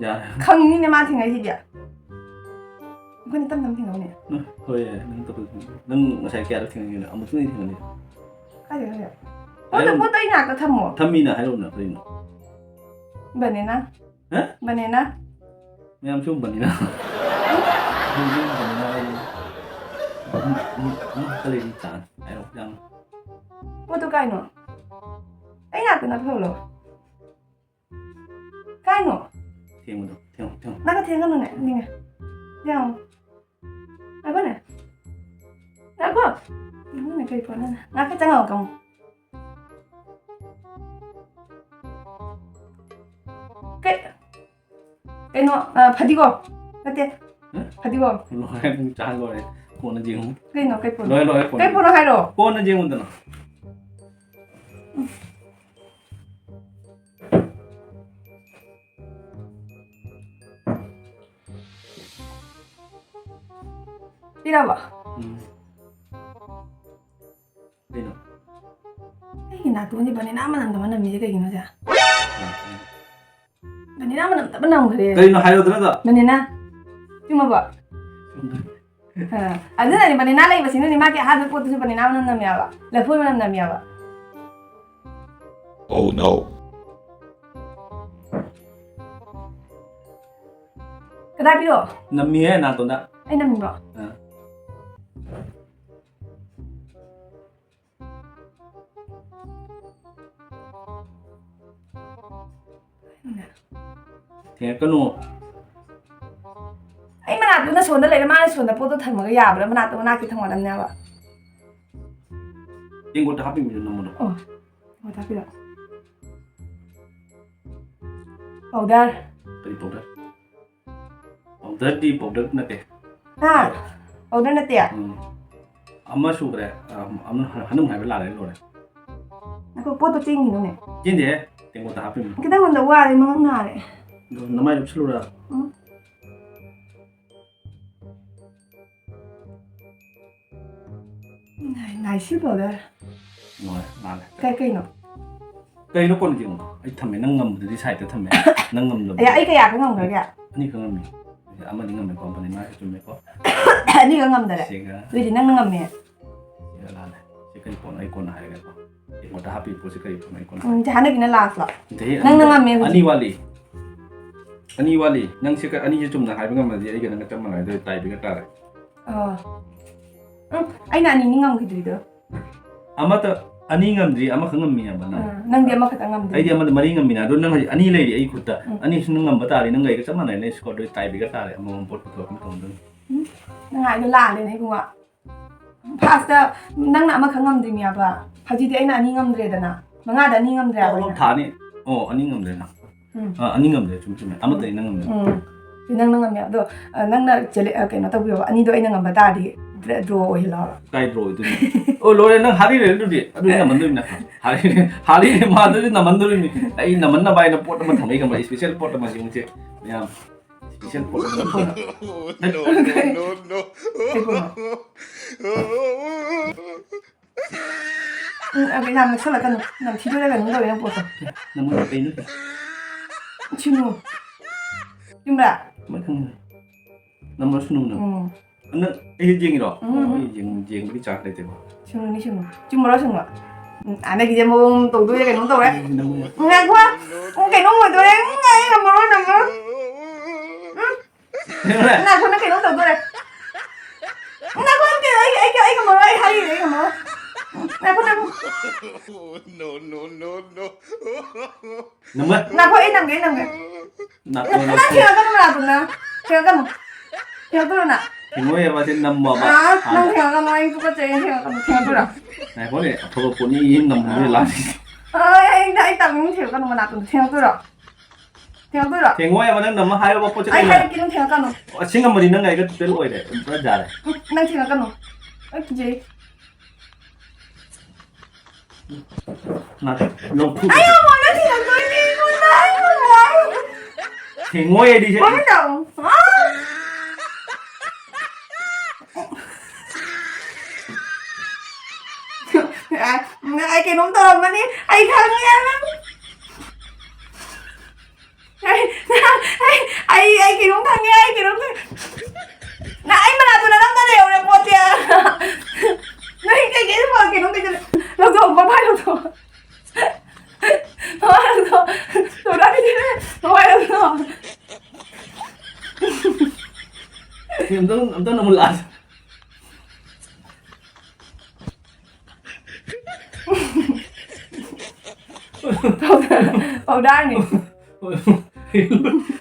ꯌꯥꯔꯦ꯫ ꯈꯪꯅꯤꯅꯦ ꯃꯥ ꯊꯦꯡꯅꯩꯁꯤꯗꯤ꯫ ꯑꯩꯈꯣꯏꯅ ꯇꯞ ꯇꯞꯅ ꯊꯦꯡꯅꯧꯅꯦ꯫ ꯎꯝ, ꯍꯣꯏ, ꯌꯥꯏ, ꯅꯪ ꯇꯞ ꯇꯞꯅ ꯊꯦꯡꯅꯧ꯫ ꯅꯪ ꯉꯁꯥꯏ ꯀꯌꯥꯔꯛ ꯊꯦꯡꯅꯈꯤꯕꯅꯣ? ꯑꯃꯨꯛꯇꯅꯤ ꯊꯦꯡꯅꯈꯤꯕ꯫ ꯀꯥꯏꯗ, ꯀꯥꯏꯗ? ꯄꯣꯠꯇꯣ, ꯍꯥꯏꯔꯝ-, ꯄꯣꯠꯇꯣ ꯑꯩ ꯅꯥꯛꯇ ꯊꯝꯃꯣ꯫ ꯊꯝꯃꯤꯅ ꯍꯥꯏꯔꯛꯎꯅ ꯀꯔꯤꯅꯣ? Banana꯫ ꯍꯥ? Banana꯫ ꯃꯌꯥꯝ ꯁꯨꯝꯕꯅꯤꯅ꯫ ꯍꯧꯖꯤꯛ banana ꯍꯥꯏꯗꯤ ꯎꯝ, ꯎꯝ, ꯎꯝ, ꯈꯔ ꯂꯩꯔꯗꯤ ꯆꯥꯅꯤ꯫ ꯍꯥꯏꯔꯣ, ꯌꯥꯝ꯫ ꯄꯣꯠꯇꯣ ꯀꯥꯏꯅꯣ? ꯑꯩ ꯅꯥꯛꯇ ꯅꯞꯊꯧꯂꯣ꯫ ꯀꯥꯏꯅꯣ? ꯊꯦꯡꯕꯗꯣ, ꯊꯦꯡꯉꯣ, ꯊꯦꯡꯉꯣ꯫ ꯅꯪꯅ ꯊꯦꯡꯒꯅꯨꯅꯦ, ꯅꯤꯡꯉꯦ꯫ ꯊꯦꯡꯉꯣ꯫ ꯉꯥꯏꯈꯣꯅꯦ꯫ ꯉꯥꯏꯈꯣ꯫ ꯅꯪꯅ ꯀꯔꯤ ꯄꯣꯠꯅꯣꯅꯦ? ꯉꯥꯏꯈꯣ, ꯆꯪꯉꯛꯑꯣ, ꯀꯝꯃꯣ꯫ ꯀꯩ-, ꯀꯩꯅꯣ, ꯑ, ꯐꯗꯤꯒꯣꯝ꯫ ꯅꯠꯇꯦ꯫ ꯍꯥ? ꯐꯗꯤꯒꯣꯝ꯫ ꯂꯣꯏꯔꯦ, ꯄꯨꯡ ꯆꯥ ꯂꯣꯏꯔꯦ꯫ ꯀꯣꯟꯅ ꯌꯦꯡꯉꯨ꯫ ꯀꯩꯅꯣ, ꯀꯩ ꯄꯣꯠꯅꯣ? ꯂꯣꯏꯔꯦ, ꯂꯣꯏꯔꯦ, ꯀꯣꯟꯅ ꯀꯩ ꯄꯣꯠꯅꯣ ꯌꯦꯡꯉꯨ꯫ ꯍꯥꯏꯔꯛꯑꯣ? ꯀꯣꯟꯅ ꯌꯦꯡꯉꯨꯗꯅ꯫ ꯁꯤꯔꯕ? ꯎꯝ꯫ ꯀꯩꯅꯣ? ꯑꯩꯒꯤ ꯅꯥꯇꯣꯟꯁꯦ ꯕꯅꯤꯅꯥ ꯃꯅꯝꯗ ꯃꯅꯝꯃꯤꯁꯦ ꯀꯩꯒꯤꯅꯣ ꯁꯦ? ꯕꯅꯤꯅꯥ ꯃꯅꯝꯗ ꯃꯅꯝꯈ꯭ꯔꯦ꯫ ꯀꯩꯅꯣ ꯍꯥꯏꯔꯣꯗꯅ ꯑꯗꯣ? ꯕꯅꯤꯅꯥ꯫ ꯆꯨꯝꯃꯕꯣ? ꯑ, ꯑꯗꯨꯅꯅꯦ ꯕꯅꯤꯅꯥ ꯂꯩꯕꯁꯤꯅꯅꯦ ꯃꯥꯒꯤ ꯑꯍꯥꯟꯕ ꯄꯣꯠꯇꯨꯁꯨ ꯕꯅꯤꯅꯥ ꯃꯅꯝ ꯅꯝꯃꯦꯕ꯫ ꯂꯐꯣꯏ ꯃꯅꯝ ꯅꯝꯃꯦꯕ꯫ Oh no. ꯀꯗꯥꯏ ꯄꯤꯔꯣ? ꯅꯝꯃꯤꯍꯦ ꯅꯥꯇꯣꯟꯗ꯫ ꯑꯩ ꯅꯝꯃꯤꯕꯣ? ꯑ꯫ ꯊꯦꯡꯉꯛꯀꯅꯨ꯫ ꯑꯩ ꯃꯅꯥꯛꯇꯨꯅ ꯁꯣꯟꯗ ꯂꯩꯔꯦ, ꯃꯥꯅ ꯁꯣꯟꯗ ꯄꯣꯠꯇꯣ ꯊꯝꯃꯒ ꯌꯥꯕ꯭ꯔꯥ? ꯃꯅꯥꯛꯇ ꯃꯅꯥꯛꯀꯤ ꯊꯝꯒꯗꯕꯅꯦꯕ꯫ ꯇꯦꯡꯀꯣꯠꯇ ꯍꯥꯞꯄꯤꯕꯗꯨ ꯅꯝꯃꯨꯅꯣ꯫ ꯑꯣ, ꯇꯦꯡꯀꯣꯠꯇ ꯍꯥꯞꯄꯤꯔꯣ? ꯄꯥꯎꯗꯔ꯫ ꯀꯔꯤ ꯄꯥꯎꯗꯔ? ꯄꯥꯎꯗꯔꯗꯤ ꯄꯥꯎꯗꯔ ꯅꯠꯇꯦ꯫ ꯍꯥ? ꯄꯥꯎꯗꯔ ꯅꯠꯇꯦ? ꯎꯝ꯫ ꯑꯃ ꯁꯨꯈ꯭ꯔꯦ꯫ ꯑ, ꯑꯃ ꯍꯅꯨꯡ ꯍꯥꯏꯕ ꯂꯥꯜꯂꯦ, ꯂꯣꯏꯔꯦ꯫ ꯑꯩꯈꯣꯏ ꯄꯣꯠꯇꯣ ꯆꯦꯟꯈꯤꯅꯣꯅꯦ꯫ ꯆꯦꯟꯗꯦꯍꯦ, ꯇꯦꯡꯀꯣꯠꯇ ꯍꯥꯞꯄꯤꯕꯅꯤ꯫ ꯈꯤꯇꯪ ꯑꯝꯇ ꯋꯥꯔꯦ, ꯃꯉꯛ ꯅꯥꯔꯦ꯫ ꯑꯗꯣ ꯅꯃꯥꯏ ꯂꯨꯞꯁꯜꯂꯨꯔꯥ? ꯎꯝ꯫ ꯅꯥꯏ-, ꯅꯥꯏꯁꯤ ꯄꯥꯎꯗꯔ꯫ ꯂꯣꯏꯔꯦ, ꯂꯥꯜꯂꯦ꯫ ꯀꯩ, ꯀꯩꯅꯣ? ꯀꯩꯅꯣ ꯀꯣꯟꯅ ꯌꯦꯡꯉꯣ꯫ ꯑꯩ ꯊꯝꯃꯦ, ꯅꯪ ꯉꯝꯕꯗꯨꯗꯤ ꯁꯥꯏꯗꯇ ꯊꯝꯃꯦ꯫ ꯅꯪ ꯉꯝꯗꯕꯗꯣ꯫ ꯑꯦ, ꯑꯩ ꯀꯌꯥ ꯈꯛ ꯉꯝꯈ꯭ꯔꯒꯦ? ꯑꯅꯤ ꯈꯛ ꯉꯝꯃꯤ꯫ ꯑꯃꯗꯤ ꯉꯝꯃꯦꯀꯣ, ꯕꯅꯤꯅꯥꯁꯨ ꯆꯨꯝꯃꯦꯀꯣ꯫ ꯑꯅꯤ ꯈꯛ ꯉꯝꯗꯔꯦ? ꯁꯤꯒ ꯑꯗꯨꯏꯗꯤ ꯅꯪꯅ ꯉꯝꯃꯦ꯫ ꯁꯤꯒ ꯂꯥꯜꯂꯦ꯫ ꯁꯤ ꯀꯔꯤ ꯄꯣꯠꯅꯣ? ꯑꯩ ꯀꯣꯟꯅ ꯍꯥꯏꯔꯒꯦꯀꯣ꯫ ꯑꯩꯉꯣꯟꯗ ꯍꯥꯞꯄꯤ ꯄꯣꯠꯁꯤ ꯀꯔꯤ ꯄꯣꯠꯅꯣ? ꯑꯩ ꯀꯣꯟꯅ ꯎꯝ, ꯁꯤ ꯍꯟꯗꯛꯀꯤꯅ ꯂꯥꯁꯂꯣ? ꯅꯠꯇꯦꯍꯦ, ꯅꯪꯅ ꯑꯅꯤ ꯉꯝꯃꯦ ꯍꯧꯖꯤꯛ꯫ ꯑꯅꯤ ꯋꯥꯠꯂꯤ꯫ ꯑꯅꯤ ꯋꯥꯠꯂꯤ꯫ ꯅꯪ ꯁꯤ ꯀ-, ꯑꯅꯤꯁꯤ ꯆꯨꯝꯅ ꯍꯥꯏꯕ ꯉꯝꯃꯗꯤ ꯑꯩꯒ ꯅꯪꯒ ꯆꯞ ꯃꯥꯟꯅꯔꯦ, ꯑꯗꯨ ꯇꯥꯏ ꯕ꯭ꯔꯦꯀꯔ ꯇꯥꯔꯦ꯫ ꯑꯣ꯫ ꯎꯝ, ꯑꯩꯅ ꯑꯅꯤꯅꯤ ꯉꯝꯈꯤꯗ꯭ꯔꯤꯗꯣ꯫ ꯑꯃꯠꯇ ꯑꯅꯤ ꯉꯝꯗ꯭ꯔꯤ, ꯑꯃꯈꯛ ꯉꯝꯃꯤ ꯍꯥꯏꯕ ꯅꯪ꯫ ꯑꯥ, ꯅꯪꯗꯤ ꯑꯃꯈꯛꯇꯪ ꯉꯝꯗ꯭ꯔꯤ꯫ ꯑꯩꯗꯤ ꯑꯃꯗ ꯃꯔꯤ ꯉꯝꯃꯤꯅ, ꯑꯗꯣ ꯅꯪ ꯍꯧꯖꯤꯛ ꯑꯅꯤ ꯂꯩꯔꯤ ꯑꯩ ꯈꯨꯠꯇ꯫ ꯎꯝ꯫ ꯑꯅꯤꯁꯤ ꯅꯪ ꯉꯝꯕ ꯇꯥꯔꯗꯤ ꯅꯪꯒ ꯑꯩꯒ ꯆꯞ ꯃꯥꯟꯅꯔꯦ, ꯅꯪ ꯁ꯭ꯀꯣꯔꯗꯣ ꯇꯥꯏ ꯕ꯭ꯔꯦꯀꯔ ꯇꯥꯔꯦ, ꯑꯃꯃꯝ ꯄꯣꯠ ꯄꯨꯊꯣꯛꯑꯒ ꯇꯧꯗꯣꯏꯅꯤ꯫ ꯎꯝ, ꯅꯪ ꯍꯥꯏꯗꯣ ꯂꯥꯜꯂꯦꯅꯦ ꯏꯕꯨꯡꯉꯣ꯫ ꯐꯥꯔꯁꯇ ꯅꯪꯅ ꯑꯃꯈꯛ ꯉꯝꯗ꯭ꯔꯤꯅꯦꯕ, ꯍꯧꯖꯤꯛꯇꯤ ꯑꯩꯅ ꯑꯅꯤ ꯉꯝꯗ꯭ꯔꯦꯗꯅ, ꯃꯉꯥꯗ ꯑꯅꯤ ꯉꯝꯗ꯭ꯔꯦ ꯍꯥꯏꯕ ꯑꯣ, ꯑꯩꯅ꯫ ꯊꯥꯅꯤ꯫ ꯑꯣ, ꯑꯅꯤ ꯉꯝꯗ꯭ꯔꯦ ꯅꯪ꯫ ꯎꯝ꯫ ꯑꯥ, ꯑꯅꯤ ꯉꯝꯗ꯭ꯔꯦ, ꯆꯨꯝꯃꯤ, ꯆꯨꯝꯃꯤ꯫ ꯑꯃꯠꯇꯅꯤ ꯅꯪ ꯉꯝꯗ꯭ꯔꯦ꯫ ꯎꯝ꯫ ꯁꯤ ꯅꯪꯅ ꯉꯝꯃꯦ꯫ ꯑꯗꯣ, ꯑ, ꯅꯪꯅ ꯆꯦꯂꯦ-, ꯑ, ꯀꯩꯅꯣ ꯇꯧꯕꯤꯌꯣꯕ, ꯑꯅꯤꯗꯣ ꯑꯩꯅ ꯉꯝꯕ ꯇꯥꯔꯗꯤ ꯗ꯭ꯔ-, ꯗ꯭ꯔꯣ ꯑꯣꯏꯍꯜꯂꯣ ꯍꯥꯏꯕ꯫ ꯀꯥꯏ ꯗ꯭ꯔꯣ ꯑꯣꯏꯗꯣꯏꯅꯣ? ꯑꯣ, ꯂꯣꯏꯔꯦ, ꯅꯪ ꯍꯥꯔꯤꯔꯦ ꯑꯗꯨꯗꯤ꯫ ꯑꯗꯨꯗꯤ ꯅꯝꯍꯟꯗꯣꯏꯅ꯫ ꯍꯥꯔꯤꯔꯦ, ꯍꯥꯔꯤꯔꯦ ꯃꯥ, ꯑꯗꯨꯗꯤ ꯅꯝꯍꯟꯗꯣꯔꯤꯕꯅꯤ꯫ ꯑꯩ ꯅꯝꯍꯟꯅꯕ ꯍꯥꯏꯅ ꯄꯣꯠ ꯑꯃ ꯊꯝꯃꯛꯏ ꯈꯪꯕ꯭ꯔꯥ? ꯏꯁꯄꯤꯁꯦꯜ ꯄꯣꯠ ꯑꯃ ꯌꯦꯡꯉꯨꯁꯦ ꯃꯌꯥꯝ꯫ ꯏꯁꯦꯟ ꯄꯣꯠ ꯑꯃ ꯅꯠꯇꯦ꯫ No, no, no, no. ꯀꯩ ꯄꯣꯠꯅꯣ? ꯎꯝ, ꯑꯗꯨ ꯌꯥꯝ ꯅꯛꯁꯜꯂꯛꯀꯅꯨ꯫ ꯅꯝꯊꯤꯗꯣꯏꯔ ꯀꯩꯅꯣꯝ ꯇꯧꯔꯦ ꯅꯪ ꯄꯣꯠꯇꯣ꯫ ꯅꯃꯣꯏ ꯀꯩꯅꯣ? ꯁꯤꯅꯨ꯫ ꯆꯨꯝꯕ꯭ꯔꯥ? ꯀꯃꯥꯏ ꯈꯪꯉꯤꯅꯣ? ꯅꯝꯕꯔ ꯁꯨꯅꯨ ꯅꯪ꯫ ꯎꯝ꯫ ꯅꯪ ꯑꯩ ꯌꯦꯡꯉꯤꯔꯣ? ꯎꯝ꯫ ꯑꯣ, ꯑꯩ ꯌꯦꯡ-, ꯌꯦꯡꯕꯒꯤ ꯆꯥꯟꯁ ꯂꯩꯇꯦꯕ꯫ ꯁꯨꯅꯨꯅꯤ, ꯁꯨꯅꯨ꯫ ꯆꯨꯝꯕꯔꯣ, ꯁꯨꯝꯕ? ꯎꯝ, ꯑꯥ, ꯅꯪꯒꯤꯁꯦ ꯃꯑꯣꯡ ꯇꯧꯗꯣꯏꯔꯦ, ꯀꯩꯅꯣꯝ ꯇꯧꯔꯦ꯫ ꯎꯝ, ꯅꯪ ꯎꯝ, ꯉꯥꯏꯈꯣ꯫ ꯎꯝ, ꯀꯩꯅꯣꯝ ꯑꯣꯏꯗꯣꯔꯦ꯫ ꯎꯝ, ꯑꯩ ꯉꯝꯃꯔꯣꯏ, ꯉꯝꯃꯔꯣꯏ꯫ ꯎꯝ꯫ ꯉꯥꯏꯈꯣ, ꯅꯪ ꯀꯩꯅꯣꯝ ꯇꯧꯗꯣꯔꯦ꯫ ꯉꯥꯏꯈꯣ, ꯅꯪ ꯀꯩꯅꯣ, ꯑꯩ, ꯑꯩ, ꯑꯩ ꯉꯝꯃꯔꯣꯏ, ꯑꯩ ꯍꯥꯏꯔꯤꯅꯦ, ꯑꯩ ꯉꯝꯃꯔꯣꯏ꯫ ꯉꯥꯏꯈꯣ, ꯉꯥꯏꯈꯣ꯫ No, no, no, no. ꯅꯝꯃꯣꯏ꯫ ꯉꯥꯏꯈꯣ, ꯑꯩ ꯅꯝꯒꯦ, ꯑꯩ ꯅꯝꯒꯦ꯫ ꯅꯥꯇꯣꯟ ꯅꯪ ꯅꯞꯄꯤ꯫ ꯊꯦꯡꯉꯛꯀꯅꯨ, ꯅꯥꯇꯣꯟ ꯅꯪ꯫ ꯊꯦꯡꯉꯛꯀꯅꯨ꯫ ꯊꯦꯡꯉꯛꯀꯅꯨ ꯅꯪ꯫ ꯊꯦꯡꯉꯣꯏ ꯍꯥꯏꯕ ꯁꯤ ꯅꯝꯃꯣꯕ꯫ ꯑꯥ, ꯅꯪ ꯍꯥꯟꯅ꯫ ꯊꯦꯡꯉꯛꯀꯅꯨ, ꯑꯩ ꯇꯨꯀꯠꯆꯩ, ꯊꯦꯡꯉꯛꯀꯅꯨ, ꯊꯦꯡꯉꯛꯇꯣꯏꯔꯣ? ꯉꯥꯏꯈꯣꯅꯦ, ꯑꯐꯕ ꯄꯣꯠꯅꯤ ꯌꯦꯡ ꯅꯝꯃꯨꯁꯦ ꯂꯥꯁ꯫ ꯑꯥ, ꯑꯩ, ꯑꯩ, ꯑꯩ ꯇꯝꯃꯤꯅꯦ, ꯊꯦꯡꯉꯛꯀꯅꯨ, ꯅꯥꯇꯣꯟ ꯊꯦꯡꯉꯛꯇꯣꯏꯔꯣ? ꯊꯦꯡꯉꯛꯇꯣꯏꯔꯣ? ꯊꯦꯡꯉꯣꯏ ꯍꯥꯏꯕ ꯅꯪꯅ ꯑꯃ ꯍꯥꯏꯔꯕ ꯄꯣꯠꯁꯦ ꯑꯩ ꯀꯩꯅꯣ? ꯍꯥꯏꯔꯛꯀꯦ, ꯅꯪ ꯊꯦꯡꯉꯛꯀꯅꯨ꯫ ꯑꯁꯤ ꯉꯝꯃꯗꯤ ꯅꯪ ꯑꯩꯒ ꯇꯣꯇꯦꯜ ꯑꯣꯏꯔꯦ꯫ ꯄꯨꯔꯥ ꯌꯥꯔꯦ꯫ ꯎꯝ, ꯅꯪ ꯊꯦꯡꯉꯛꯀꯅꯨ꯫ ꯑꯩ ꯀꯤꯖꯩ꯫ ꯅꯥ-, ꯂꯧꯊꯣꯛ-, ꯑꯩ ꯉꯝꯃꯣꯏ, ꯅꯪ ꯊꯦꯡꯉꯛꯇꯣꯏꯅꯦ, ꯑꯩꯉꯣꯟꯗ, ꯑꯩ ꯉꯝꯃꯣꯏ꯫ ꯊꯦꯡꯉꯣꯏ ꯍꯥꯏꯗꯤ ꯁꯦ-, ꯃꯃꯤꯠ ꯇꯥꯡꯉꯨ꯫ ꯑꯥ! ꯑꯩ ꯀꯩꯅꯣꯝ ꯇꯧꯔꯝꯃꯅꯤ꯫ ꯑꯩ ꯈꯪꯉꯦ ꯅꯪ꯫ ꯑꯩ, ꯑꯩ, ꯑꯩ, ꯑꯩ ꯀꯩꯅꯣꯝ ꯈꯪꯉꯦ, ꯑꯩ ꯀꯩꯅꯣꯝ ꯈꯪꯉꯦ꯫ ꯅꯪ ꯑꯩ ꯃꯅꯥꯛꯇ ꯅꯪ ꯑꯝꯇ ꯂꯩꯍꯧꯔꯦ ꯄꯣꯠꯁꯦ꯫ ꯅꯪ ꯀꯩꯀꯩ ꯄꯣꯠ ꯀꯩꯅꯣꯝ ꯀꯩꯅꯣꯝ ꯂꯧꯊꯣꯛ, ꯃꯃꯥꯏ ꯂꯧꯊꯣꯛ꯫ ꯃꯃꯥꯏ ꯂꯧꯊꯣꯛ꯫ ꯊꯣꯔꯛꯑꯅꯤ꯫ ꯃꯃꯥꯏ ꯂꯧꯊꯣꯛ꯫ ꯑꯝꯇꯪ, ꯑꯝꯇꯪ ꯅꯝꯃꯨ ꯂꯥꯁ꯫ ꯄꯥꯎꯗꯔ, ꯄꯥꯎꯗꯔꯅꯤ꯫